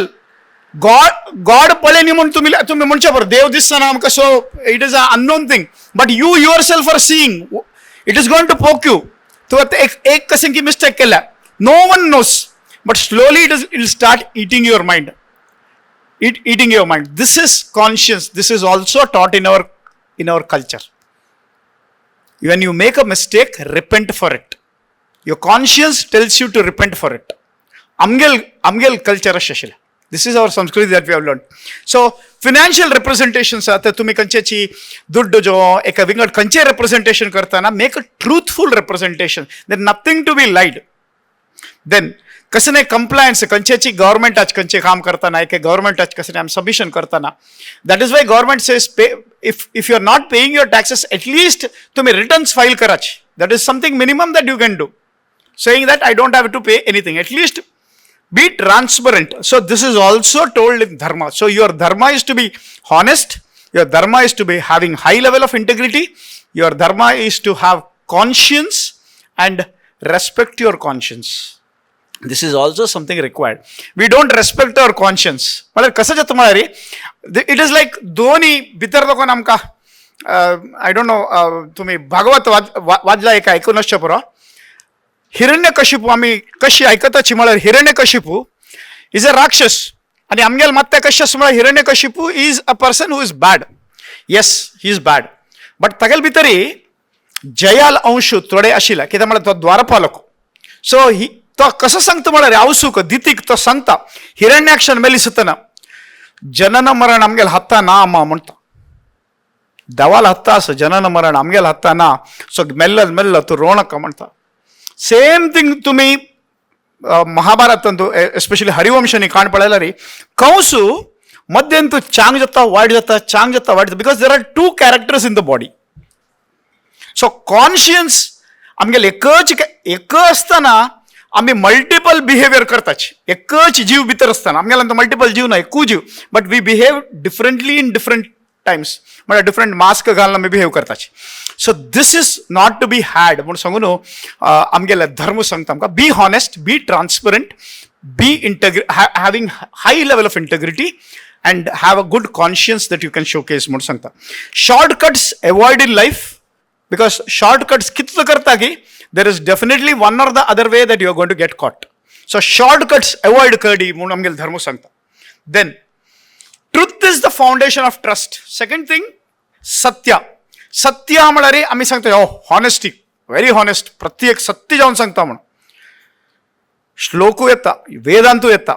God God पळय न्ही म्हूण तुमी तुमी म्हणचे बरो देव दिसना आमकां, so it is a unknown thing, but you yourself are seeing. It is going to poke you. तूं आतां एक एक कशें की मिस्टेक केल्या, no one knows, but slowly it start eating your mind, eating your mind. This is conscience. This is also taught in our culture. When you make a mistake, repent for it. Your conscience tells you to repent for it. आमगेल आमगेल culture अशें आशिल्लें. This is our संस्कृती that we have learn. So financial representations आतां तुमी खंयच्याची दुड्ड जो एका विंगड खंयचें रिप्रेझेंटेशन करतना, make a truthful representation. There nothing to be lied. Then कसं नाही कंप्लायन्स, खंयच्याची गव्हर्मेंटाच खंयचें काम करतना, एके गव्हर्मेंटाच कसं नाही आमी सबमिशन करतना, that is why government says pay. If you are not paying your taxes, at least तुम्ही रिटर्न्स फाईल कराची. That is something minimum that you can do, saying that I don't have to pay anything. At least be transparent. So this is also told in dharma. So your dharma is to be honest, your dharma is to be having high level of integrity, your dharma is to have conscience and respect your conscience. This is also something required. We don't respect our conscience. म्हळ्यार कसं जाता म्हळ्यार it is like दोन्ही भितर लोकांक आमकां, I don't know, तुमी भागवत वाजला एक आयकून आसचें पुरो. हिरण्यकशिपू आमी कशी आयकताची म्हळ्यार हिरण्यकशिपू is a राक्षस आनी आमगेल मात्या कशें आसा म्हळ्यार Hiranyakashipu is a person who is bad. Yes, he is bad, but तागेले भितरी जयाल अंश थोडे आशिल्ले. कित्याक म्हळ्यार तो द्वारपालक. सो ही तो कसो सांगता म्हळ्यार आवसूक दितीक तो सांगता, हिरण्याक्षन मेलिसतना जनन मरण आमगेल हत्ता ना अम्मा म्हणटा. देवाल हत्ता आसा, जनन मरण आमगेल हत्ता ना, सो मेल्ल मेल्ल तूं रोवनाका म्हणटा. सेम थिंग तुमी महाभारतांत एस्पेशली हरिवंशांनी काण पळयल्यार कंसू मध्यंतू चांग जाता वायट जाता, चांग जाता वायट जाता, because there are two characters in the body. So conscience आमगेले एकच एक आसतना आमी मल्टिपल बिहेवियर करताची. एकच जीव भितर आसतना आमगेल्यान मल्टिपल जीव ना, एकूच जीव, but we behave differently in different times. म्हळ्यार डिफरंट मास्क घालून आमी behave करताची. So this is not to be had म्हूण सांगून न्हू आमगेले धर्म सांगता आमकां, be honest, be transparent, be having high level of integrity and have a good conscience that you can showcase म्हूण सांगता. Shortcuts avoid in life, because shortcuts कितलो करता की there is definitely one or the other way that you are going to get caught. So shortcuts avoid करडी म्हणून आमगेले धर्म सांगता. Then truth is the foundation of trust. Second thing, सत्य. सत्य म्हळ्यार आमी सांगता, हो हॉनेस्टी, व्हेरी हॉनेस्ट, प्रत्येक सत्य जावन सांगता म्हणून. श्लोकू येता, वेदांतू येता,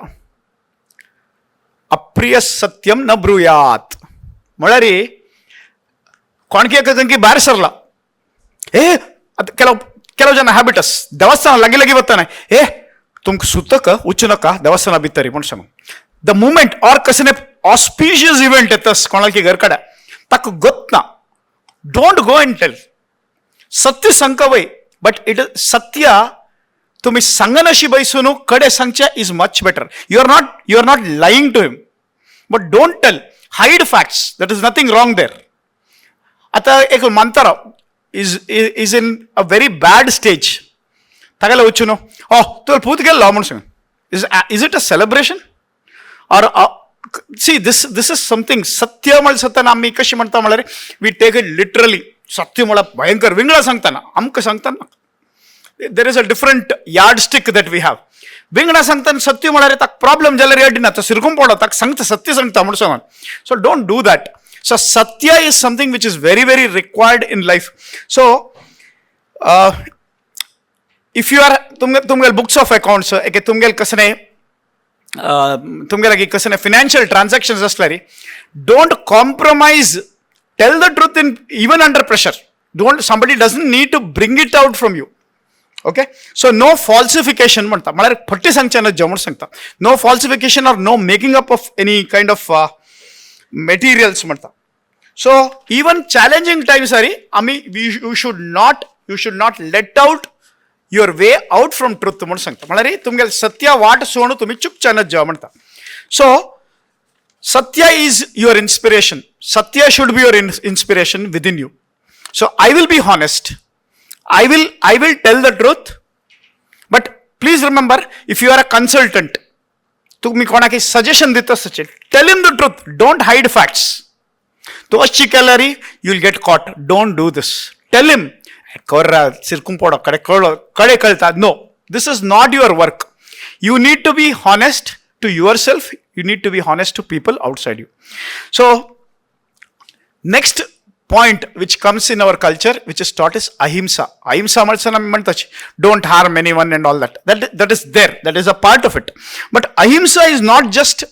अप्रिय सत्यम न ब्रुयात. म्हळ्यार कोणकी एका खंयकी भायर सरला, हे आतां ಕೆಲವು ಕೆಲವು ಜನ ಹ್ಯಾಬಿಟಸ್ ದೇವಸ್ಥಾನ ಲಗಿ ಲಗಿ ಬರ್ತಾನೆ, ಏ तुमकां सुतक वचूं नाका देवस्थाना भितर म्हूण सांगून. The moment or कसले ऑस्पिशियस इव्हेंट येता कोणाकी घर कडेन, ताका गोतना, don't go and tell. सत्य सांगका बट it सत्य तुम्ही सांगनाशी बैसून कडे सांगचे is much better. You are not lying to him. But don't tell, hide facts, that is nothing wrong there. आतां एक मानता is is in a very bad stage, तागेले वचून न्हू, oh तुवें पूत गेल्लो म्हूण सांग, is is it a celebration or see this this is something. सत्य म्हळ्यार सत्यान आमी कशें म्हणटा म्हळ्यार we take it literally. सत्य म्हळ्यार भयंकर विंगडा सांगतना आमकां सांगतना there is a different yardstick that we have. विंगडा सांगतना सत्य म्हळ्यार ताका प्रॉब्लम जाल्यार येडना तो सिरकून पडो, ताका सांगता सत्य सांगता म्हूण सांगून. So don't do that. So Satya is something which is very very required in life. So if you are तुमगे तुमगेले बुक्स ऑफ अकाउंट्स एके तुमगेले कसले तुमगे लागीं कसले फिनान्शियल ट्रान्झॅक्शन्स आसल्यार don't compromise, tell the truth in even under pressure. Don't, somebody doesn't need to bring it out from you. Okay, so no falsification म्हणटा, म्हळ्यार फटी सांगचें ना जेवण सांगता. No falsification or no making up of any kind of materials म्हणटा. So even challenging टायम्सारी आमी you should not let out your way out from truth म्हूण सांगता. म्हळ्यार तुमगेले सत्या वाट सोडून तुमी चुकच्या नज म्हणटा. So Satya is your inspiration. Satya should be your inspiration within you. So I will be honest, I will tell the truth. But please remember, if you are a consultant, तुम्ही कोणाक सजेशन दिता आसचे, tell him the truth, don't hide facts. तूं अशी केल्यार you will get caught. Don't do this. Tell him कर सिरकून पडो कडे कळो कडे कळटा. No, this is not your work. You need to be honest to yourself, you need to be honest to people outside you. So next point which comes in our culture, which is taught, is ahimsa. Ahimsa म्हळ्यार आमी म्हणटाची don't harm anyone and all that. That is there, that is a part of it. But ahimsa is not just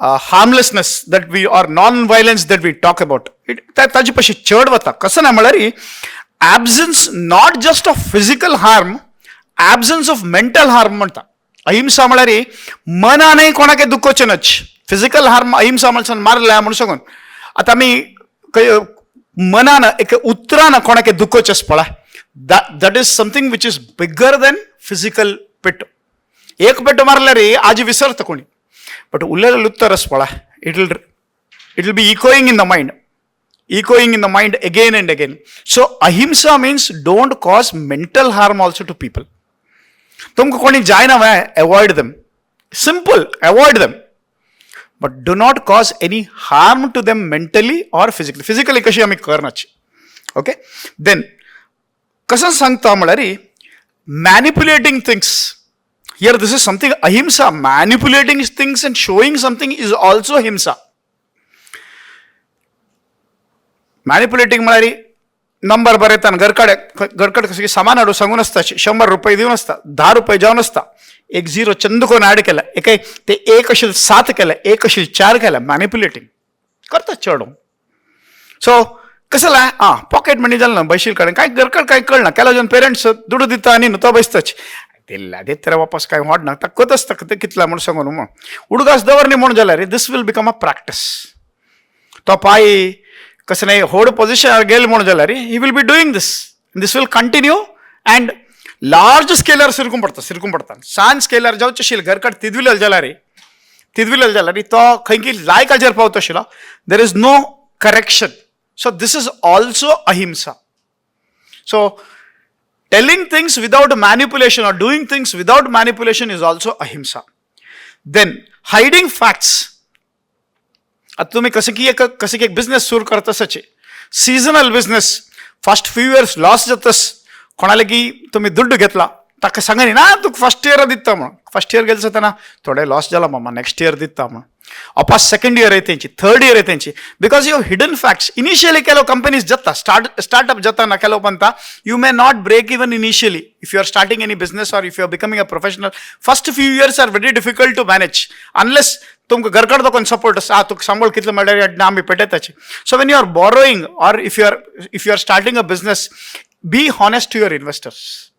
harmlessness that we or non violence that we talk about it. ताजे पशी चड वता कसं ना म्हळ्यार absence not just of physical harm, absence of mental harm म्हणटा. अहिंसा म्हळ्यार मनानय कोणाक दुखोवचें नच. फिजिकल हार्म अहिंसा म्हळ्यार मारल्या म्हणून सांगून आतां आमी मनान एक उतरान कोणाक दुखोवचें आसा पळय, that is something which is bigger than physical पेट. एक पेट मारल्यार आजी विसरता कोणी, बट उरलेलें उत्तर आसा पळय, it will be echoing in the mind, echoing in the mind again and again. So ahimsa means don't cause mental harm also to people. तुमकां कोणी जायना वे, avoid them. Simple, avoid them. But do not cause any harm to them mentally or physically. Physically कशी आमी करनाची. Okay, then कसं सांगता म्हळ्यार manipulating things. Here this is something ahimsa. Manipulating things and showing something is also himsa. Manipulating म्हळ्यार number बरयता आनी घरकडे घरकडे कशें सामान हाडूं सांगून आसता, 100 रुपये दिवन आसता, 10 रुपये जावन आसता, एक झिरो चंद कोण ऍड केला, एक ते एक अशें 7 केलें, एक अशें 4 केलें. मॅनिपुलेटींग करता चेडूं. सो कसं लाय आं पॉकेट मनी जालें ना बैशील कडेन काय घरकड काय कळना. केला जेन्ना पेरंट्स दुडू दिता आनी न्हू तो बसताच दिल्ला देत रे वापस काय वाडना ताका कत आसता ते कितला म्हूण सांगून म्हूण उडगास दवर न्ही म्हूण जाल्यार this will become a practice. तो पाय कसं नाही होड पोझिशनार गेले म्हूण जाल्यार he will be doing this, this will continue and large scalar सिरकून पडता, सिरकून पडता. सान स्केलर जावचें आशिल्लें घरकड तिदविलेल जाल्यार, तिदविलेल जाल्यार तो खंय लायकाचेर पावता आशिल्लो. There is no correction. So this is also ahimsa. So telling things without manipulation or doing things without manipulation is also ahimsa. Then hiding facts. आता तुम्ही कसं की एक बिझनेस सुरू करत आसाचे, seasonal business, first few years loss जातस. कोणाला की तुम्ही दुड्ड घेतला ताका सांगनी ना तुका फर्स्ट इयर दिता म्हणून. फर्स्ट इयर गेले जाताना थोडे लॉस जाला मामा, नेक्स्ट इयर दिता म्हणून. अपास सेकंड इयर तेंची, थर्ड इयर तेंची, because you hidden facts. Initially ಕೆಲವು कंपनीज जाता, स्टार्टअप जाता ಕೆಲವು Pant you may not break even initially. If you are starting any business or if you are becoming a professional, first few years are very difficult to manage unless तुमकां घरकडो कोण support आसा, तुका सांबाळ कितले मेळ्ळ्यार ना आमी पेटयताची. So when you are borrowing or if you are starting a business, be honest to your investors.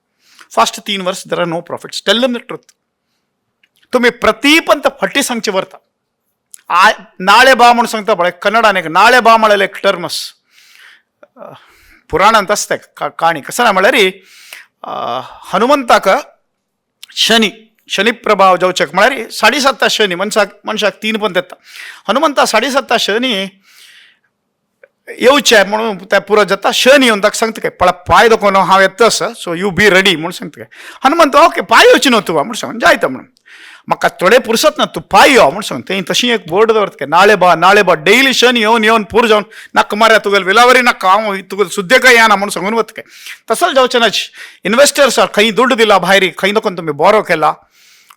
First 3 वर्स there are no profits, tell them the truth. तुमी प्रतीपंत फटी सांगचे वरता. नाळे बा म्हणून सांगता पळय कन्नडान एक नाळे बा म्हळ्यार एक टर्मस पुराणांत आसता काणी. कसं ना म्हळ्यार हनुमंताक शनी शनी प्रभाव जावचेक म्हळ्यार 7.5 शनी मनशाक मनशाक 3 पण येता. हनुमंता 7.5 शनी येवचे म्हणून त्या पुरो जाता. शनी येवन ताका सांगता काय पळय पांय दाखोवन हांव येता आसा, सो you be ready म्हणून सांगता काय. हनुमंत ओके पांय येवची न्हू तुका म्हणून सांगून जायता म्हणून म्हाका थोडे पुरसत ना तूं पांय यो म्हणून सांग. थंय तशी एक बोर्ड दवरता काय नाळे बा नाळे बा डेली शनी येवन येवन पूर जावन नाका मार्या तुगेले विलावरी नाका हांव तुगेले सुद्दे काय येना म्हणून सांगून वता काय. तसोच जावचें ना. इन्वेस्टर्स खंय दुड्ड दिला भायर खंय नको तुमी बरो केला,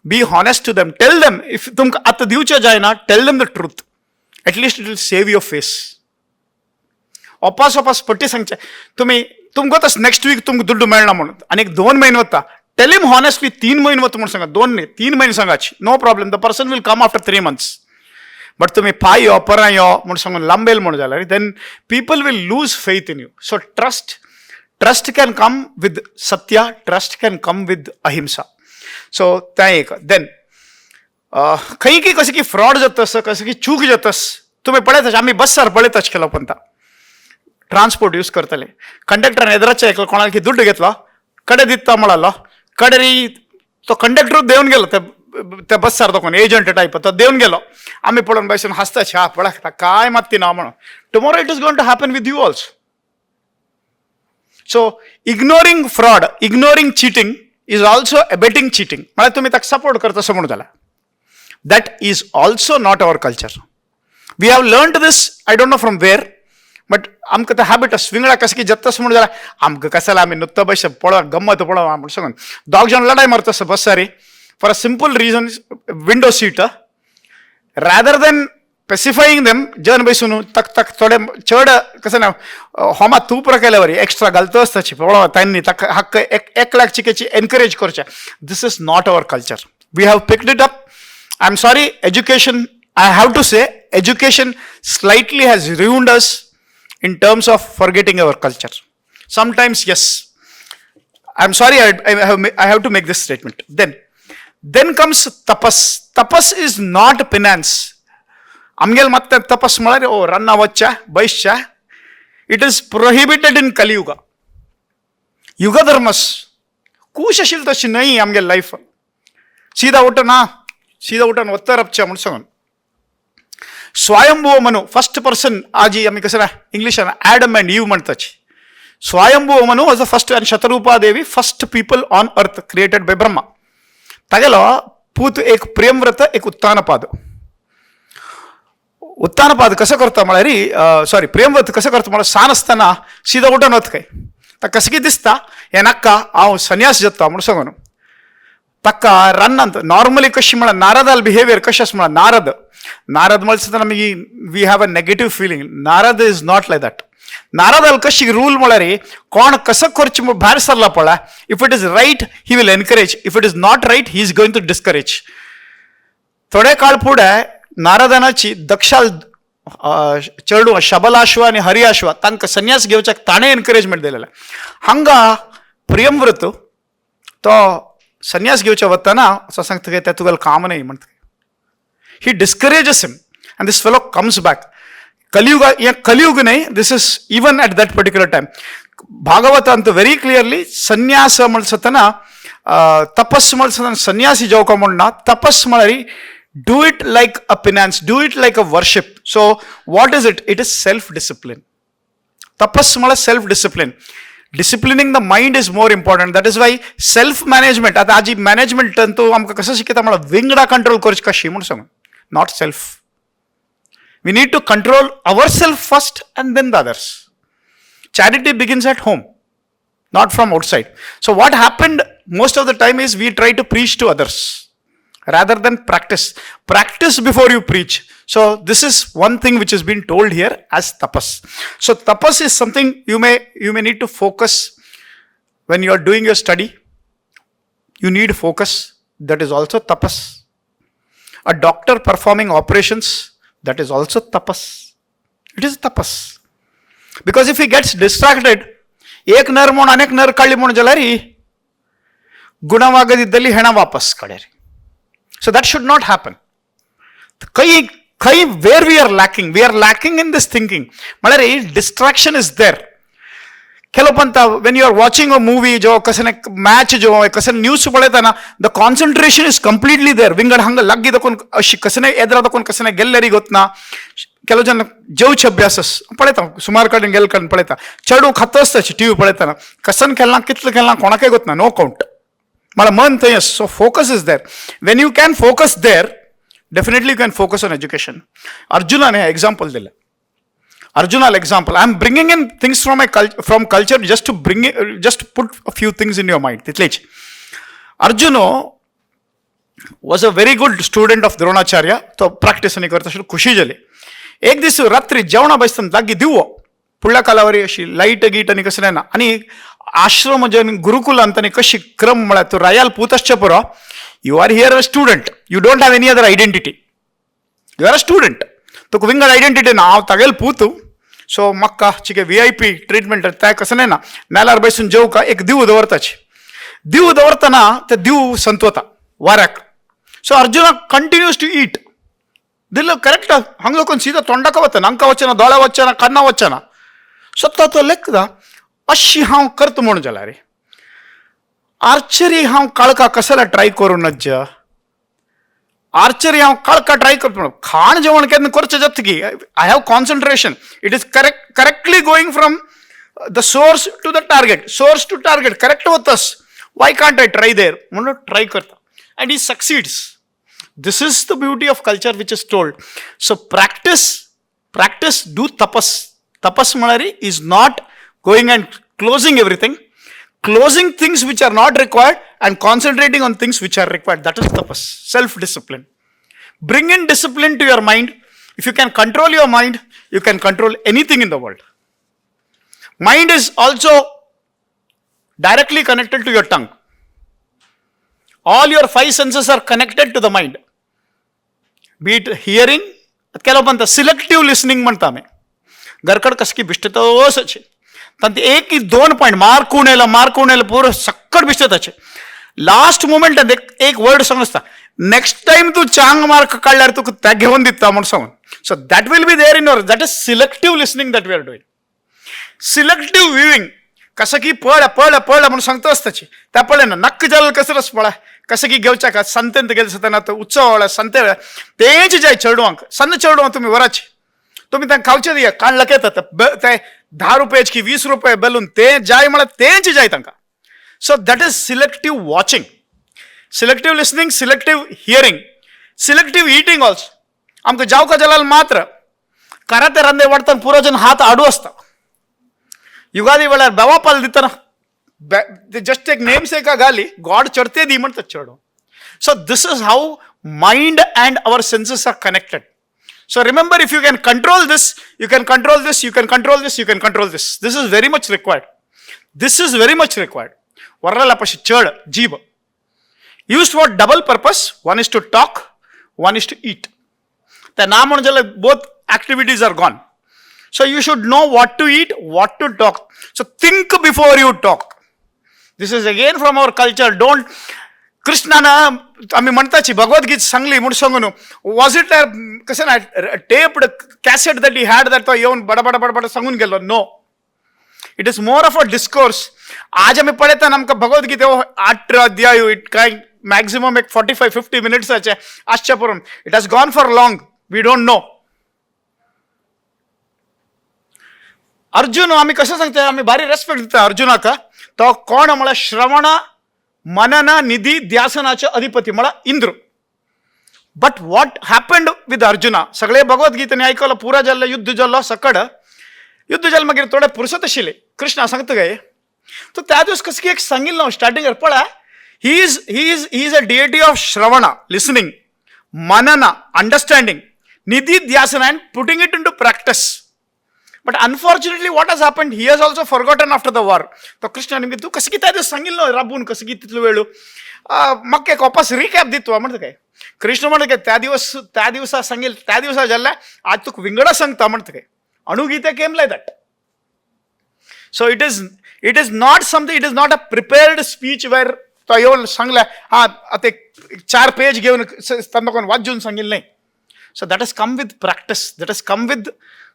be honest to them, tell them if तुमकां आतां दिवचें जायना, tell them the truth, at least it will save your face. Opas Opas पट्टी सांगचें तुमी तुमकां तस नेक्स्ट वीक तुमकां दुड्ड मेळना म्हणून आनी एक 2 म्हयने वता, टेल हिम हॉनेस्टली 3 म्हयने वता म्हणून सांगा, 2 न्ही 3 म्हयने सांगाची, no problem, the person will come after 3 months. But तुमी पाय यो परां यो म्हूण सांगून लांबेल म्हूण जाल्यार then people will lose faith in you. So trust, trust can come with Satya, trust can come with ahimsa. So तें एक. देन खंय की कशें की फ्रॉड जाता, कशें की चूक जाता, तुमी पळयता आमी बस्सार पळयता केलो पंता ट्रान्सपोर्ट यूज करतले कंडक्टरान एदराचे एकलो कोणाक दुड्ड घेतलो कडे दिता म्हळालो कडे तो कंडक्टरूच देवन गेलो त्या बस्सार तो कोण एजंट टायप तो देवन गेलो. आमी पळोवन बसून हांसता छा पळय काय मात्ती ना म्हणून. Tomorrow it is going to happen with you also. So ignoring fraud, ignoring cheating is also abetting cheating. म्हळ्यार तुमी ताका सपोर्ट करता असो म्हणून जाला. That is also not our culture. We have learn this I don't know from where, but आमकां ते habit आसा विंगडा कशें की जत्तस म्हणून जाल्यार आमकां कशें आमी नुत्तो बस पळोव गम्मत पळोव म्हणून सांगून दोग जाण लडाय मारता आसता बस्सारी for a simple reason window seat rather than pacifying them जन बसून तक तक थोडे चड कसं ना होमा तूप केल्यावर वरी एक्स्ट्रा घालतो आसताची पळोव तांणी ताका हक्क एक एक लाख चिकेची एनकरेज करचें. This is not our culture. We have picked it up. I am sorry, education, I have to say education slightly has ruined us in terms of forgetting our culture. Sometimes, yes. I'm sorry, I have to make this statement. Then comes tapas. Tapas is not penance. आमगेल मात तपस म्हळ्यार ओ रान्ना वच्च्या बैसच्या. It is prohibited in Kaliyuga. युगधर्मस कूश आशिल्ली तशी न्हय आमगेल life. सीधा उठून ना सीधा उठून वत्तरपच्या म्हूण सांगून स्वयंभुव मनु फर्स्ट पर्सन आजी आमी कसं ना इंग्लिशान ॲडम अँड इव म्हणताची. Swayambhuva Manu was the first and Shatarupa Devi first people on earth created by Brahma. तागेलो पूत एक प्रेमव्रत एक उत्तानपाद. उत्तानपाद कसं करता म्हळ्यार सॉरी प्रेमव्रत कसं करता म्हळ्यार सान आसतना सीधा उठून वता काय ताका कशें कितें दिसता हें नाका हांव संन्यास घेता म्हणून सांगून ताका रानांत नॉर्मली कशी म्हळ्यार नारदाल बिहेवियर कशें आसा म्हळ्यार नारद नारद म्हळ्यार आमी we have a negative feeling. Narad is not like that. नारदाल कशी रूल म्हळ्यार कोण कसं करचें म्हूण भायर सरला पळय, if it is right he will encourage, if it is not right he is going to discourage. थोडे काळ फुडें नारदानाची दक्षाल चेडूं शबलाश्व आनी हरियाश्व तांकां संन्यास घेवच्याक ताणें एनकरेजमेंट दिलेलें. हांगा प्रियमव्रत तो संन्यास घेवच्या वतना असो सांगता की तें तुगेलें काम न्हय म्हणटा. He discourages him and this fellow comes back. Kaliyuga हें कलियुग न्हय, this is even at that particular time. भागवतांत very clearly संन्यास म्हणसतना तपस म्हणसतना संन्यासी जावका म्हण ना. तपस म्हळ्यार do it like a penance, do it like a worship. So what is it? It is self discipline. तपस म्हळ्यार self discipline. Disciplining the mind is more important. That is why self management. आतां आजी management तूं आमकां कसं शिकयता म्हळ्यार विंगडा control करची कशी म्हूण सांगून, not self. We need to control our self first and then the others. Charity begins at home, not from outside. So what happened most of the time is we try to preach to others rather than practice. Practice before you preach. So this is one thing which has been told here as tapas. So tapas is something you may need to focus when you are doing your study. You need focus. That is also tapas. A doctor performing operations, that is also tapas. It is tapas. Because if he gets distracted, एक नर म्हणून अनेक नर काडली म्हणून जाल्यार ಗುಣವಾಗದಿದ್ದಲ್ಲಿ ಹೆಣ ವಾಪಸ್ ಕಡೆರಿ. So that should not happen. खंय खंय where we are lacking, we are lacking in this thinking. म्हळ्यार distraction is there. ಕೆಲವು Pant when you are watching a movie जो कसने मॅच जो कसने न्यूज पळयतना the concentration is completely there. विंगड हंग लग्गी दखून अशी कसने एदरा दखून कसने गेल्लेरी गोतना. ಕೆಲವು ಜನ जेवचे अभ्यास पळयता, सुमार कडेन गेल्ले कडेन पळयता, चेडूं खाता आसता टी व्ही पळयतना, कसन खेळना कितलें खेळना कोणाकय गोतना, नो कावंट. म्हळ्यार मन थंय. So focus is there. When you can focus there, definitely you can focus on education. अर्जुनान हें एग्जाम्पल दिलें. अर्जुनाल example, I am bringing in things from my from culture, just to bring, just put a few things in your mind, तितलेच. Arjun was a very good student of Dronacharya. तो practice आनी करता आशिल्लो, खुशी जाली. एक दीस रात्री जेवणा बसतना लागीं दिवो, फुडल्या कालावरी अशी लायट गीट आनी कसलें ना, आनी आश्रम जे गुरुकुलांत आनी कशी क्रम म्हळ्यार तूं रायाल पूत आसचें पुरो, you are here a student, you don't have any other identity, you are a student. तुका विंगड आयडेंटिटी ना, हांव तागेल पूत, सो म्हाका चिके VIP treatment तें कसलें ना. मेल्यार बसून जेवका एक दिव दवरताची, दिव दवरतना ते दिव संतवता वाऱ्याक. So Arjuna continues to eat. दिलं करेक्ट हांगा लोकांक सीधा तोंडाक वचना, हांकां वचना, दोळ्या वचना, काना वचना. सो तो तो लेखता अशी हांव करता म्हूण जाल्यार आर्चरी हांव काळखा कसला ट्राय करूं नज्ज, आर्चरी हांव काळखा ट्राय करता म्हणून खाण जेवण केन्ना करचें जाता की I have concentration, it is correctly going from the source to the target, source to target correct वतस, Y can't I try there म्हणून ट्राय करता, and he succeeds. This is the beauty of culture which is told. So practice, practice, do tapas. Tapas म्हळ्यार is not going and closing everything, closing things which are not required and concentrating on things which are required. That is tapas, self discipline. Bring in discipline to your mind. If you can control your mind, you can control anything in the world. Mind is also directly connected to your tongue. All your five senses are connected to the mind. Be it hearing, ಕೆಲವು म्हणटा selective listening म्हणटा आमी. घरकड कसं की बिश्टतोस अशें तांचे एक की दोन पॉयंट मार्कून येयला, मार्कून येयला, पुरो सक्कट बिश्टताचे. लास्ट मुमेंट एक एक वर्ड सांगून आसता, नेक्स्ट टायम तूं चांग मार्क काडल्यार तुका ते घेवन दिता म्हूण सांगून. So that will be there in your, that is selective listening that we are doing. Selective viewing, कसं की पळ पळ पळ म्हणून सांगतो असताची त्या पळय ना, नक्क जाल कसं रस पळा कसं की घेवच्या का संतेंत गेले सतना तो उत्सव वेळार संते वेळार तेंच जाय चेडवांक, सन्न चेडवां तुमी वराची, तुमी तांकां खावचे दिया काण लकयतात ते 10 रुपयाची की 20 रुपये बेलून ते जाय म्हळ्यार तेंच जाय तांकां. So that is selective watching, selective listening, selective hearing, selective eating also. आमकां जावका जाल्यार मात्र कराते रांदे वाडटना पुरो जण हात आडू आसता. युगादी वेळार बेवा पाल दितना जस्ट एक नेम्स एका घाली गॉड चढते दी म्हणतात चेडो. So this is how mind and our senses are connected. So remember, if you can control this, you can control this, you can control this, you can control this. This is very much required, this is very much required. वरला पशी चड जीभ used for double purpose. One is to talk, one is to eat. त्या ना म्हणून जाल्यार both activities are gone. So you should know what to eat, what to talk. So think before you talk. This is again from our culture. Don't कृष्णान आम्ही म्हणताची भगवद्गीता सांगली म्हणून सांगून, was it कसं ना taped cassette that he had that तो येवन बडबड बडबड सांगून गेलो? No, it is more of a discourse. आज आमी पळयतना आमकां भगवद्गीते 8 अध्याय, it काय मॅक्झिमम एक 45-50 मिनिट्साचे आसचे पुरून. It has gone for long, we don't know. Arjun आमी कसं सांगता, आमी भारी रेस्पेक्ट दिता अर्जुनाक. तो कोण म्हळ्यार श्रवण मनन निधी ध्यासनाचे अधिपती म्हळ्यार Indra. But what happened with Arjuna? सगळे भगवद्गीतेने ऐकलं, पुरा जाल्लो, युद्ध जाल्लो, सकड युद्ध जालें, मागीर थोडे पुरसत आशिल्ले. कृष्णा सांगता काय तो त्या दिवस कसं की एक सांगिल्लो स्टार्टिंगार पळय, he is a deity of shravana, listening, manana, understanding, nididhyasana and putting it into practice. But unfortunately what has happened, he has also forgotten after the war. तो कृष्ण निमगे तूं कसं की त्या दिवस सांगिल्लो राबून कसं की तितलो वेळ म्हाका एक वापस रिकॅप दितो म्हणटा काय. कृष्ण म्हणटा काय त्या दिवस त्या दिवसा सांगेल त्या दिवसा जाल्ल्या आज तुका विंगडा सांगता म्हणटा काय. Anugita came like that. So it is not something, it is not a prepared speech where तो येवन सांगल्या हा आतां एक 4 पेज घेवन तांकां वाचून सांगिल्लें नाही. So that has come with practice, that has come with,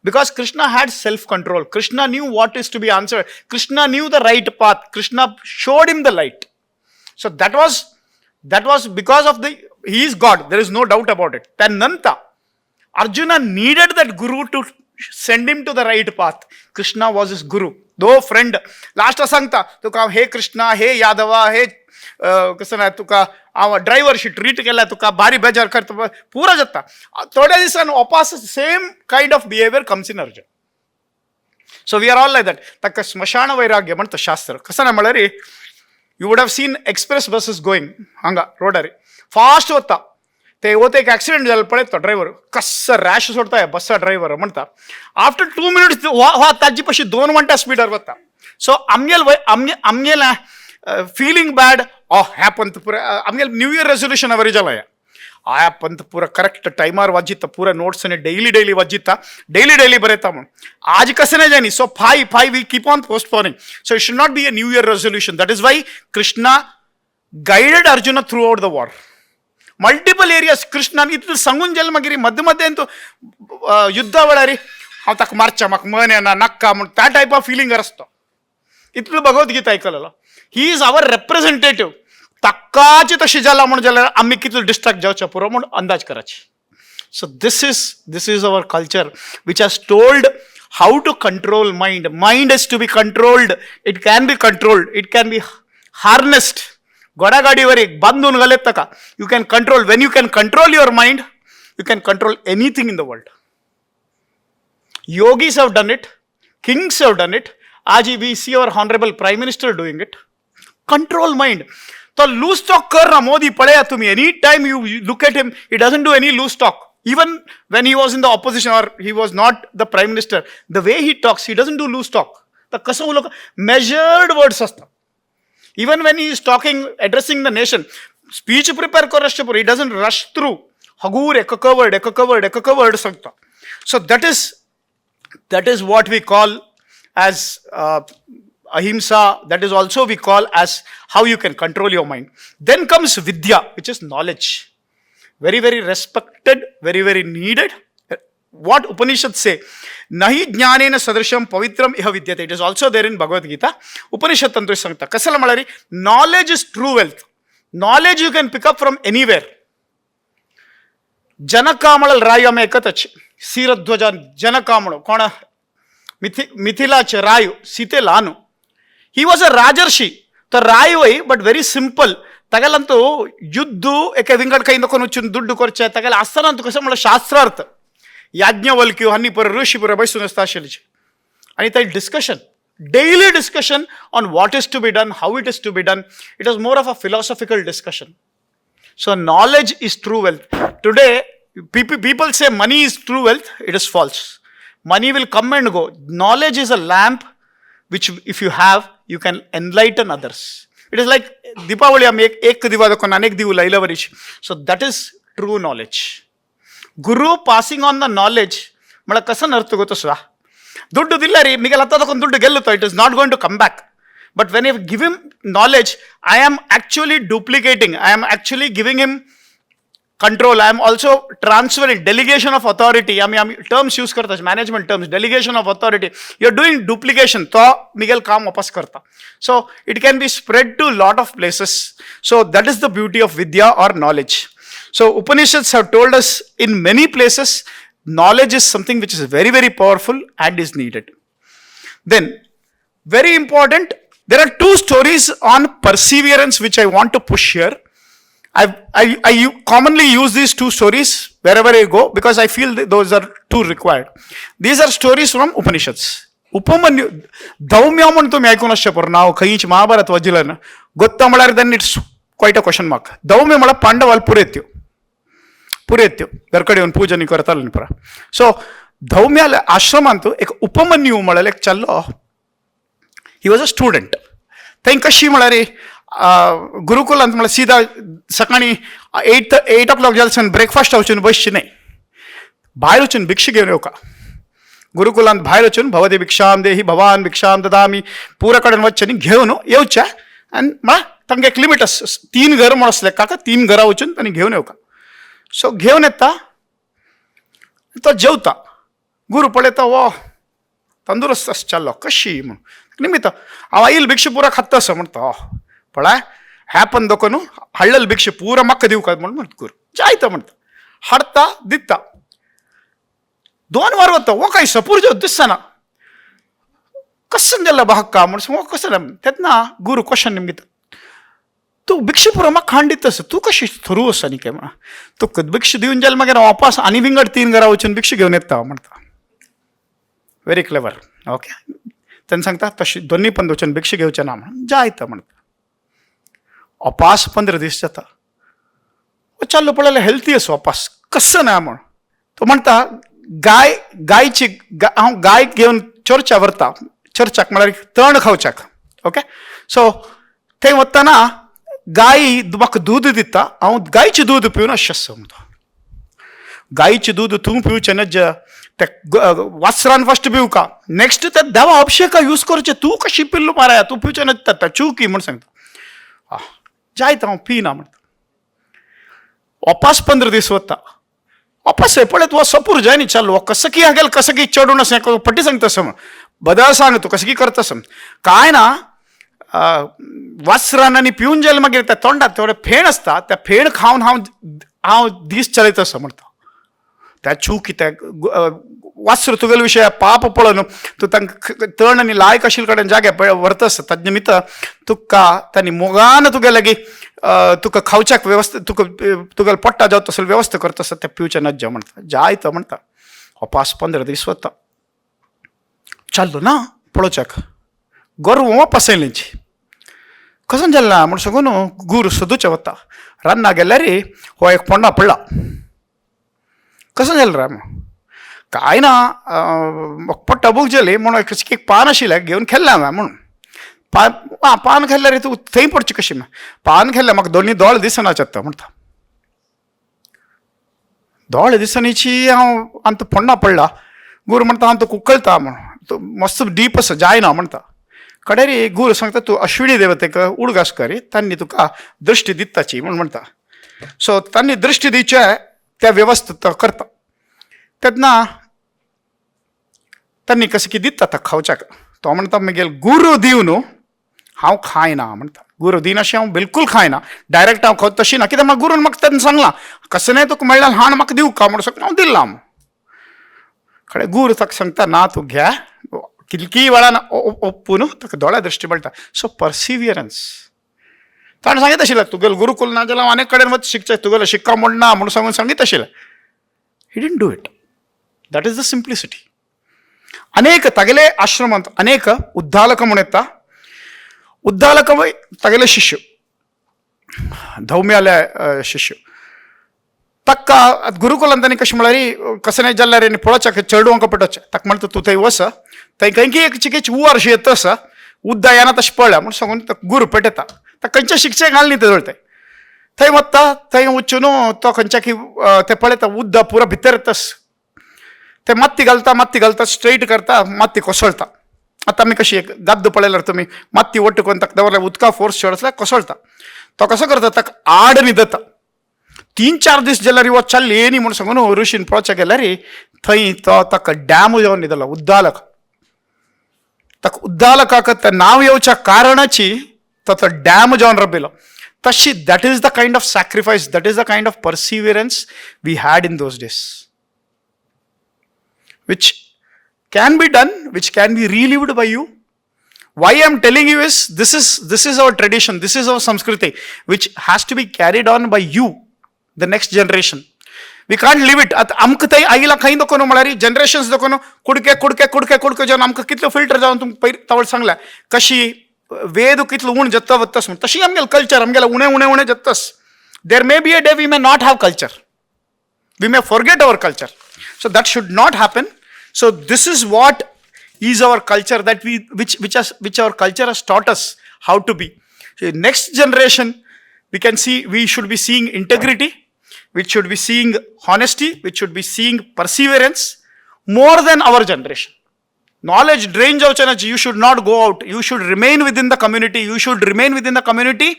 because Krishna had self control. Krishna knew what is to be answered. Krishna knew the right path. Krishna showed him the light. So that was because of the, he is God, there is no doubt about it. त्यानंतर Arjuna needed that guru to send him to the right path. Krishna was his guru, though friend. Last सांगता तुका, हे कृष्णा, हे यादवा, हे कसं ना तुका हांव ड्रायव्हरशी ट्रीट केला, तुका बारी बेजार करता, पुरा जाता. थोड्या दिसान वापस same kind of behaviour comes in Arjun. So we are all like that. ताका स्मशान वैराग्य म्हणता शास्त्र. कसं ना म्हळ्यार, you would have seen express buses going हांगा रोडार, फास्ट वता. ते वता, एक ॲक्सिडेंट जालो पळयता, ड्रायव्हर कस्स रॅश सोडता बस्सा ड्रायव्हर म्हणता. आफ्टर 2 मिनिट्स वा ताजी पशी 2 वंटा स्पीडार वता. सो आमगेल वय आमगे आमगेल फिलिंग बॅड ऑ ह्या पंत पुरा आमगेल न्यू इयर रेसोल्युशन वरी जाला. ह्या पंत पुरा करेक्ट टायमार वाजिता, पुरा नोट्स आनी डेली डेली वाजिता, डेली डेली बरयता म्हूण आज कशें नाही जायनी. So five five we keep on postponing. So it should not be a new year resolution. That is why Krishna guided Arjuna throughout the war. Multiple areas कृष्णान इतलें सांगून गेलें. मागीर मध्य मध्य तो युद्धा वेळार हांव ताका मारच्या, म्हाका मन येना नाक्का म्हूण त्या टायप ऑफ फिलिंग आसता. इतलो Bhagavad Gita आयकलेलो. He is our representative. ताकाच तशें जाला म्हूण जाल्यार आमी कितलो डिस्ट्रॅक्ट जावचें पुरो म्हूण अंदाज कराची. So this is our culture which has told how to control mind. Mind is to be controlled. It can be controlled. It can be harnessed. घोडागाडीवर एक बांधून घालेत ताका. You can control. When you can control your mind, you can control anything in the world. Yogis have done it, kings have done it. आज we see our honorable prime minister doing it. Control mind. तो loose talk कर ना मोदी, पळया तुम्ही, any time you look at him, he doesn't do any loose talk. Even when he was in the opposition or he was not the prime minister, the way he talks, he doesn't do loose talk. तर कसं उलोवं, measured words असतात. Even when he is talking, addressing the nation, speech prepare करचे पुरो. He doesn't rush through. हगूर एक word, एक word, एक word सांगता. So that is what we call as ahimsa. That is also we call as how you can control your mind. Then comes vidya, which is knowledge. Very very respected, very very needed. What Upanishads say, nahi ज्ञानेन सदृशम पवित्रम इह विद्यते. It is also there in Bhagavad Gita. Upanishad तंत्र सांगता कशाला म्हळ्यार, knowledge is true wealth. Knowledge you can pick up from anywhere. जनका म्हणल राय आमी एकतच सीरध्वज जनका म्हणून कोण मिथिलाचे राय सीते ल्हान. He was a Rajarshi. तर राय वय, बट व्हेरी सिंपल. तागेलांतू युद्ध एके विंगड ಕೈಯಿಂದ ಕೊನುಚುನ್ ದುಡ್ಡು ಕೊರ್ಚೆ तागेले आसतना कसं म्हणलं शास्त्रार्थ याज्ञवल्क्य हनी पर ऋषी पुरे बैसून आसता आशिल्ले आणि ते discussion, daily discussion on what is to be done, how it is to be done. It is more of a philosophical discussion. So knowledge is true wealth. Today, people say money is true wealth. It is false. Money will come and go. Knowledge is a lamp which if you have, you can enlighten others. It is like Deepavali, आमी एक एक दिवा दाखोवन आनी एक दिव लायल्या वरीच. So that is true knowledge. Guru passing on the knowledge म्हळ्यार कसं अर्थ गो तसो ದುಡ್ಡು ದಿಲ್ಲ ರೀ ಮಿಗಲ್ ಹತ್ತದಕ್ಕೊಂದು ದುಡ್ಡು ಗೆಲ್ಲುತ್ತೋ. It is not going to come back. But when you give him knowledge, I am actually duplicating, I am actually giving him control. I am also transferring, delegation of authority. आमी आमी terms use करता, management terms, delegation of authority. You are doing duplication. तो Miguel काम वापस करता. So it can be spread to lot of places. So that is the beauty of vidya or knowledge. So Upanishads have told us in many places, knowledge is something which is very very powerful and is needed. Then, very important, there are two stories on perseverance which I want to push here. I commonly use these two stories wherever I go because I feel that those are two required. These are stories from Upanishads. Upamanyu, Dhaumya म्हूण तुमी आयकून आसचें परो नांव खंयच महाभारत वाचिल्लें ना गोत्ता म्हळ्यार, then it's quite a question mark. Dhaumya म्हळ्यार पांडवाल पुरेत्यो पुरेत्यो घरकडे येवन पूजन करताले न्ही पुरा. सो धौम्याल्या आश्रमांत एक उपमन्यू म्हळ्यार एक चल्लो. He was a student. थंय कशी म्हळ्यार गुरुकुलांत म्हळ्यार सीधा सकाळी 8 ओ क्लॉक जाल्यार ब्रेकफास्ट वचून बसची न्हय, भायर वचून भिक्षा घेवन येवका. गुरुकुलांत भायर वचून भवती भिक्षाम देही भवान भिक्षाम ददामी पुरा कडेन वचचें न्ही, घेवन येवचें. आनी म्हळ्यार तांकां एक लिमीट आस, तीन घर म्हूण आसलें काका, तीन घरां वचून तांणी घेवन येवका. सो घेवन येता. तो जेवता. गुरू पळयता, हो तंदुरुस्त आसा चलो कशी म्हूण निमित्त हांव आईल भिक्षा पुरा खात्ता असो म्हणटा. हो पळय ह्या पण दोको न्हू हळ्ळल भिक्षा पुरा म्हाका दिवका म्हण म्हणटा. गुरू जायता म्हणटा, हाडटा दिता. 2 वर वता, हो काय सपूर जेव दिसना कसं जालें बाहक्का म्हण हो कसं जालें. तेन्ना गुरू क्वेश्चन निमित्त तूं भिक्षा पुरो म्हाका खाण दिता आसा, तूं कशी थरू आसा न्ही काय म्हणा. तुका भिक्षा दिवन जाल्यार मागीर हांव वापस आनी विंगड 3 घरा वचून भिक्षा घेवन येता म्हणटा. Very clever. Okay, तेन्ना सांगता तशें दोन्ही पण वचून भिक्षा घेवचें ना म्हणून जायता म्हणटा. अपास 15 दीस जाता, चाललो पळयल्यार हेल्थी आसा अपास कसं ना म्हण. तो म्हणटा गाय गायची हांव गाय घेवन चर्चा व्हरता, चर्चाक म्हळ्यार तण खावच्याक. ओके, सो थंय वतना गाय म्हाका दूद दिता, हांव गायचें दूद पिवन अशें आसा म्हणटा. गायचें दूद तूं पिवचें नज, त्या वासरान फस्ट पिवका, नेक्स्ट त्या देवा अभिषेका यूज करचें, तूं कशी पिल्लू माराया, तूं पिवचें नज त्या चुकी म्हण सांगता. आं जायत हांव पिना म्हणटा. वापास 15 दीस वता, वापास पळयत हो सपूर जाय न्ही चालू, हो कसं की हागेल कसं की चडून असें पट्टी सांगता असं म्हण बदल सांग तूं कसं की करता असं काय ना. वासरान आनी पिवन जाल्यार मागीर त्या तोंडात थोडे फेण आसता, त्या फेण खावन हांव हांव दीस चलयता असो म्हणटा. त्या चूक त्या वासर तुगेले विशय पाप पळोवन तूं तांकां तण आनी लायक आशिल्ले कडेन जागे पळय व्हरता आसता, ताजे निमित्त तुका तांणी मोगान तुगे लागीं तुका खावच्याक वेवस्था तुका तुगेले पोट्टा जावं तसली वेवस्था करता आसता, तें पिवचें नज्जा म्हणटा. जायतो म्हणटा. वापास 15 दीस वता, चाललो ना पळोवच्याक गोरवां वापस येयलींची कसं जालें ना म्हण सांगून गुरू सोदूचे वता. रान्ना गेल्यार हो एक पोंडा पडला. कसं जालें रे काय ना, म्हाका पोट्टा भूक जाली म्हणून एक पान आशिल्लें घेवन खेळ्ळें हांवें म्हणून पान आं पान खेळ्ळ्यार तूं थंय पडचें कशें पान खेळ्ळें म्हाका दोनी दोळे दिसना जाता म्हणटा. दोळे दिसनीची हांव आनी तो फोंडा पडला. गुरू म्हणटा हांव तुका उकळता म्हण, तूं मस्त डीप आसा जायना म्हणटा. कडेरी गुरू सांगता तूं अश्विनी देवतेक उडगास कर, तांणी तुका दृश्टी दिताची म्हूण म्हणटा. सो तांणी दृश्टी दिवचे त्या वेवस्था करता. तेन्ना तांणी कशें की दिता ताका खावच्याक. तो म्हणटा मागीर गुरू दिव न्हू हांव खायना म्हणटा. गुरू दिनाशें हांव बिलकूल खायना, डायरेक्ट हांव खावत तशी ना, कित्याक म्हाका गुरून म्हाका तेन्ना सांगलां कसलें नाही तुका मेळ्ळ्यार हाण म्हाका दिवका म्हणून सगळें हांव दिलां. खरें गुरू ताका सांगता ना तूं घे, कितकी वेळान ओप्पून ताका दोळ्या दृश्टी मेळटा. सो पर्सिवियरन्स ताणें सांगीत आशिल्लें तुगेलें गुरुकुल ना जाल्यार हांव अनेक कडेन वच शिकचें, तुगेलें शिक्का म्हण ना म्हणून सांगून सांगीत आशिल्लें. He didn't do it. That is the simplicity. अनेक तागेले आश्रमांत अनेक उद्दालक म्हूण येता. उद्दालक तागेले शिष्य धौम्याले शिष्य ताका गुरुकुलांत तांणी कशें म्हळ्यार कशें नाही जाल्यार आनी पळोवच्याक चेडवांक पटोवचें. ताका म्हणटा तूं थंय वच, थंय खंयकी एक चिकेची उवार अशी येता आसा, उद्दा येना तशें पळया म्हूण सांगून गुरू पेटयता. ताका खंयचें शिकचें घाल न्ही थंय थंय वता, थंय वचून तो खंयच्या की ते पळयता उद्दा पुरो भितर येतास, ते माती घालता, माती घालता स्ट्रेट करता, माती कोसळटा. आतां आमी कशी एक गाद्द पळयल्यार तुमी माती वट्ट करून ताका दवरल्यार उदका फोर्स चड आसल्यार कोसळटा. तो कसो करता ताका आड न्हिदता. 3-4 दीस जाल्यार हो चल्ली न्ही म्हूण सांगून ऋषीन पळोवच्या गेल्यार थंय तो ताका डॅम जावन न्हिदलो उद्दालक. ताका उद्दालकाक तें नांव येवच्या कारणाची तो तो डॅम जावन रबिलो. तशी that is the kind of sacrifice, that is the kind of perseverance we had in those days, which can be done, which can be relived by you. Why I am telling you is this is our tradition, this is our samskriti, which has to be carried on by you, the next generation. We can't leave it. आतां आमकां थंय आयला खंय दखून म्हळ्यार generations दखून कुडके कुडके कुडके कुडके जावन आमकां कितलो फिल्टर जावन तुमकां पयलीं तवळ सांगल्या कशी वेद कितलो उण जत्ता वत्तस म्हण, तशी आमगेलें कल्चर आमगेलें उणें उणें उणें जत्तस. There may be a day we may not have culture, we may forget our culture. So that should not happen. So this is what is our culture that we which our culture has taught us how to be. So next generation we can see, we should be seeing integrity, we should be seeing honesty, we should be seeing perseverance more than our generation. Knowledge drain जावचें, you should not go out, you should remain within the community, you should remain within the community,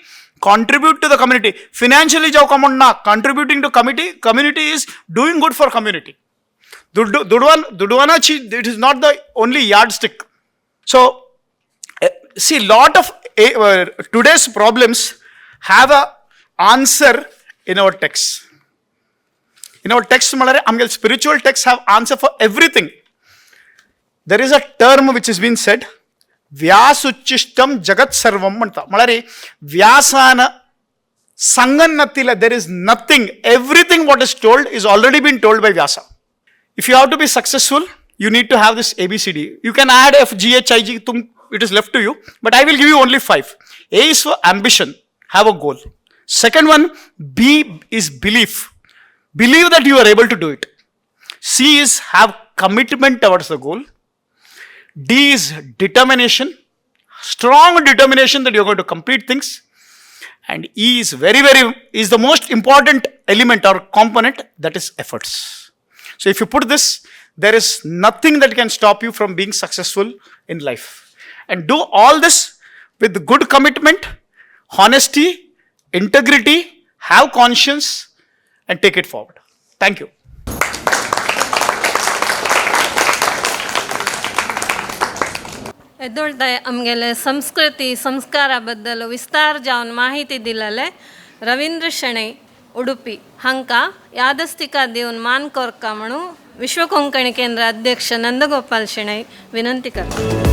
contribute to the community financially जावं का म्हण ना, contributing to community, community is doing good for community. दुड्डू दुडवान दुडवानाची it is not the only yardstick. So see, lot of today's problems have a answer in our text. In our text म्हळ्यार आमगे spiritual text have answer for everything. There is a term which is been said, व्यासुच्चिष्टम जगत सर्वम म्हणता. म्हळ्यार व्यासान सांगन there is nothing. Everything what is told is already been told by Vyasa. If you have to be successful, you need to have this A, B, C, D. You can add F, G, H, I, G, it is left to you. But I will give you only 5. A is for ambition, have a goal. Second one, B is belief. Believe that you are able to do it. C is have commitment towards the goal. D is determination, strong determination that you are going to complete things. And E is very, very, is the most important element or component, that is efforts. So if you put this, there is nothing that can stop you from being successful in life. And do all this with good commitment, honesty, integrity, have conscience, and take it forward. Thank you. येदोळताय आमगेले संस्कृती संस्कारा बद्दल विस्तार जावन माहिती दिलेले रवींद्र शणै उडुपी हांकां यादस्तिका दिवन मान कोरका म्हणून विश्व कोंकणी केंद्र अध्यक्ष नंदगोपाल शणै विनंती करता.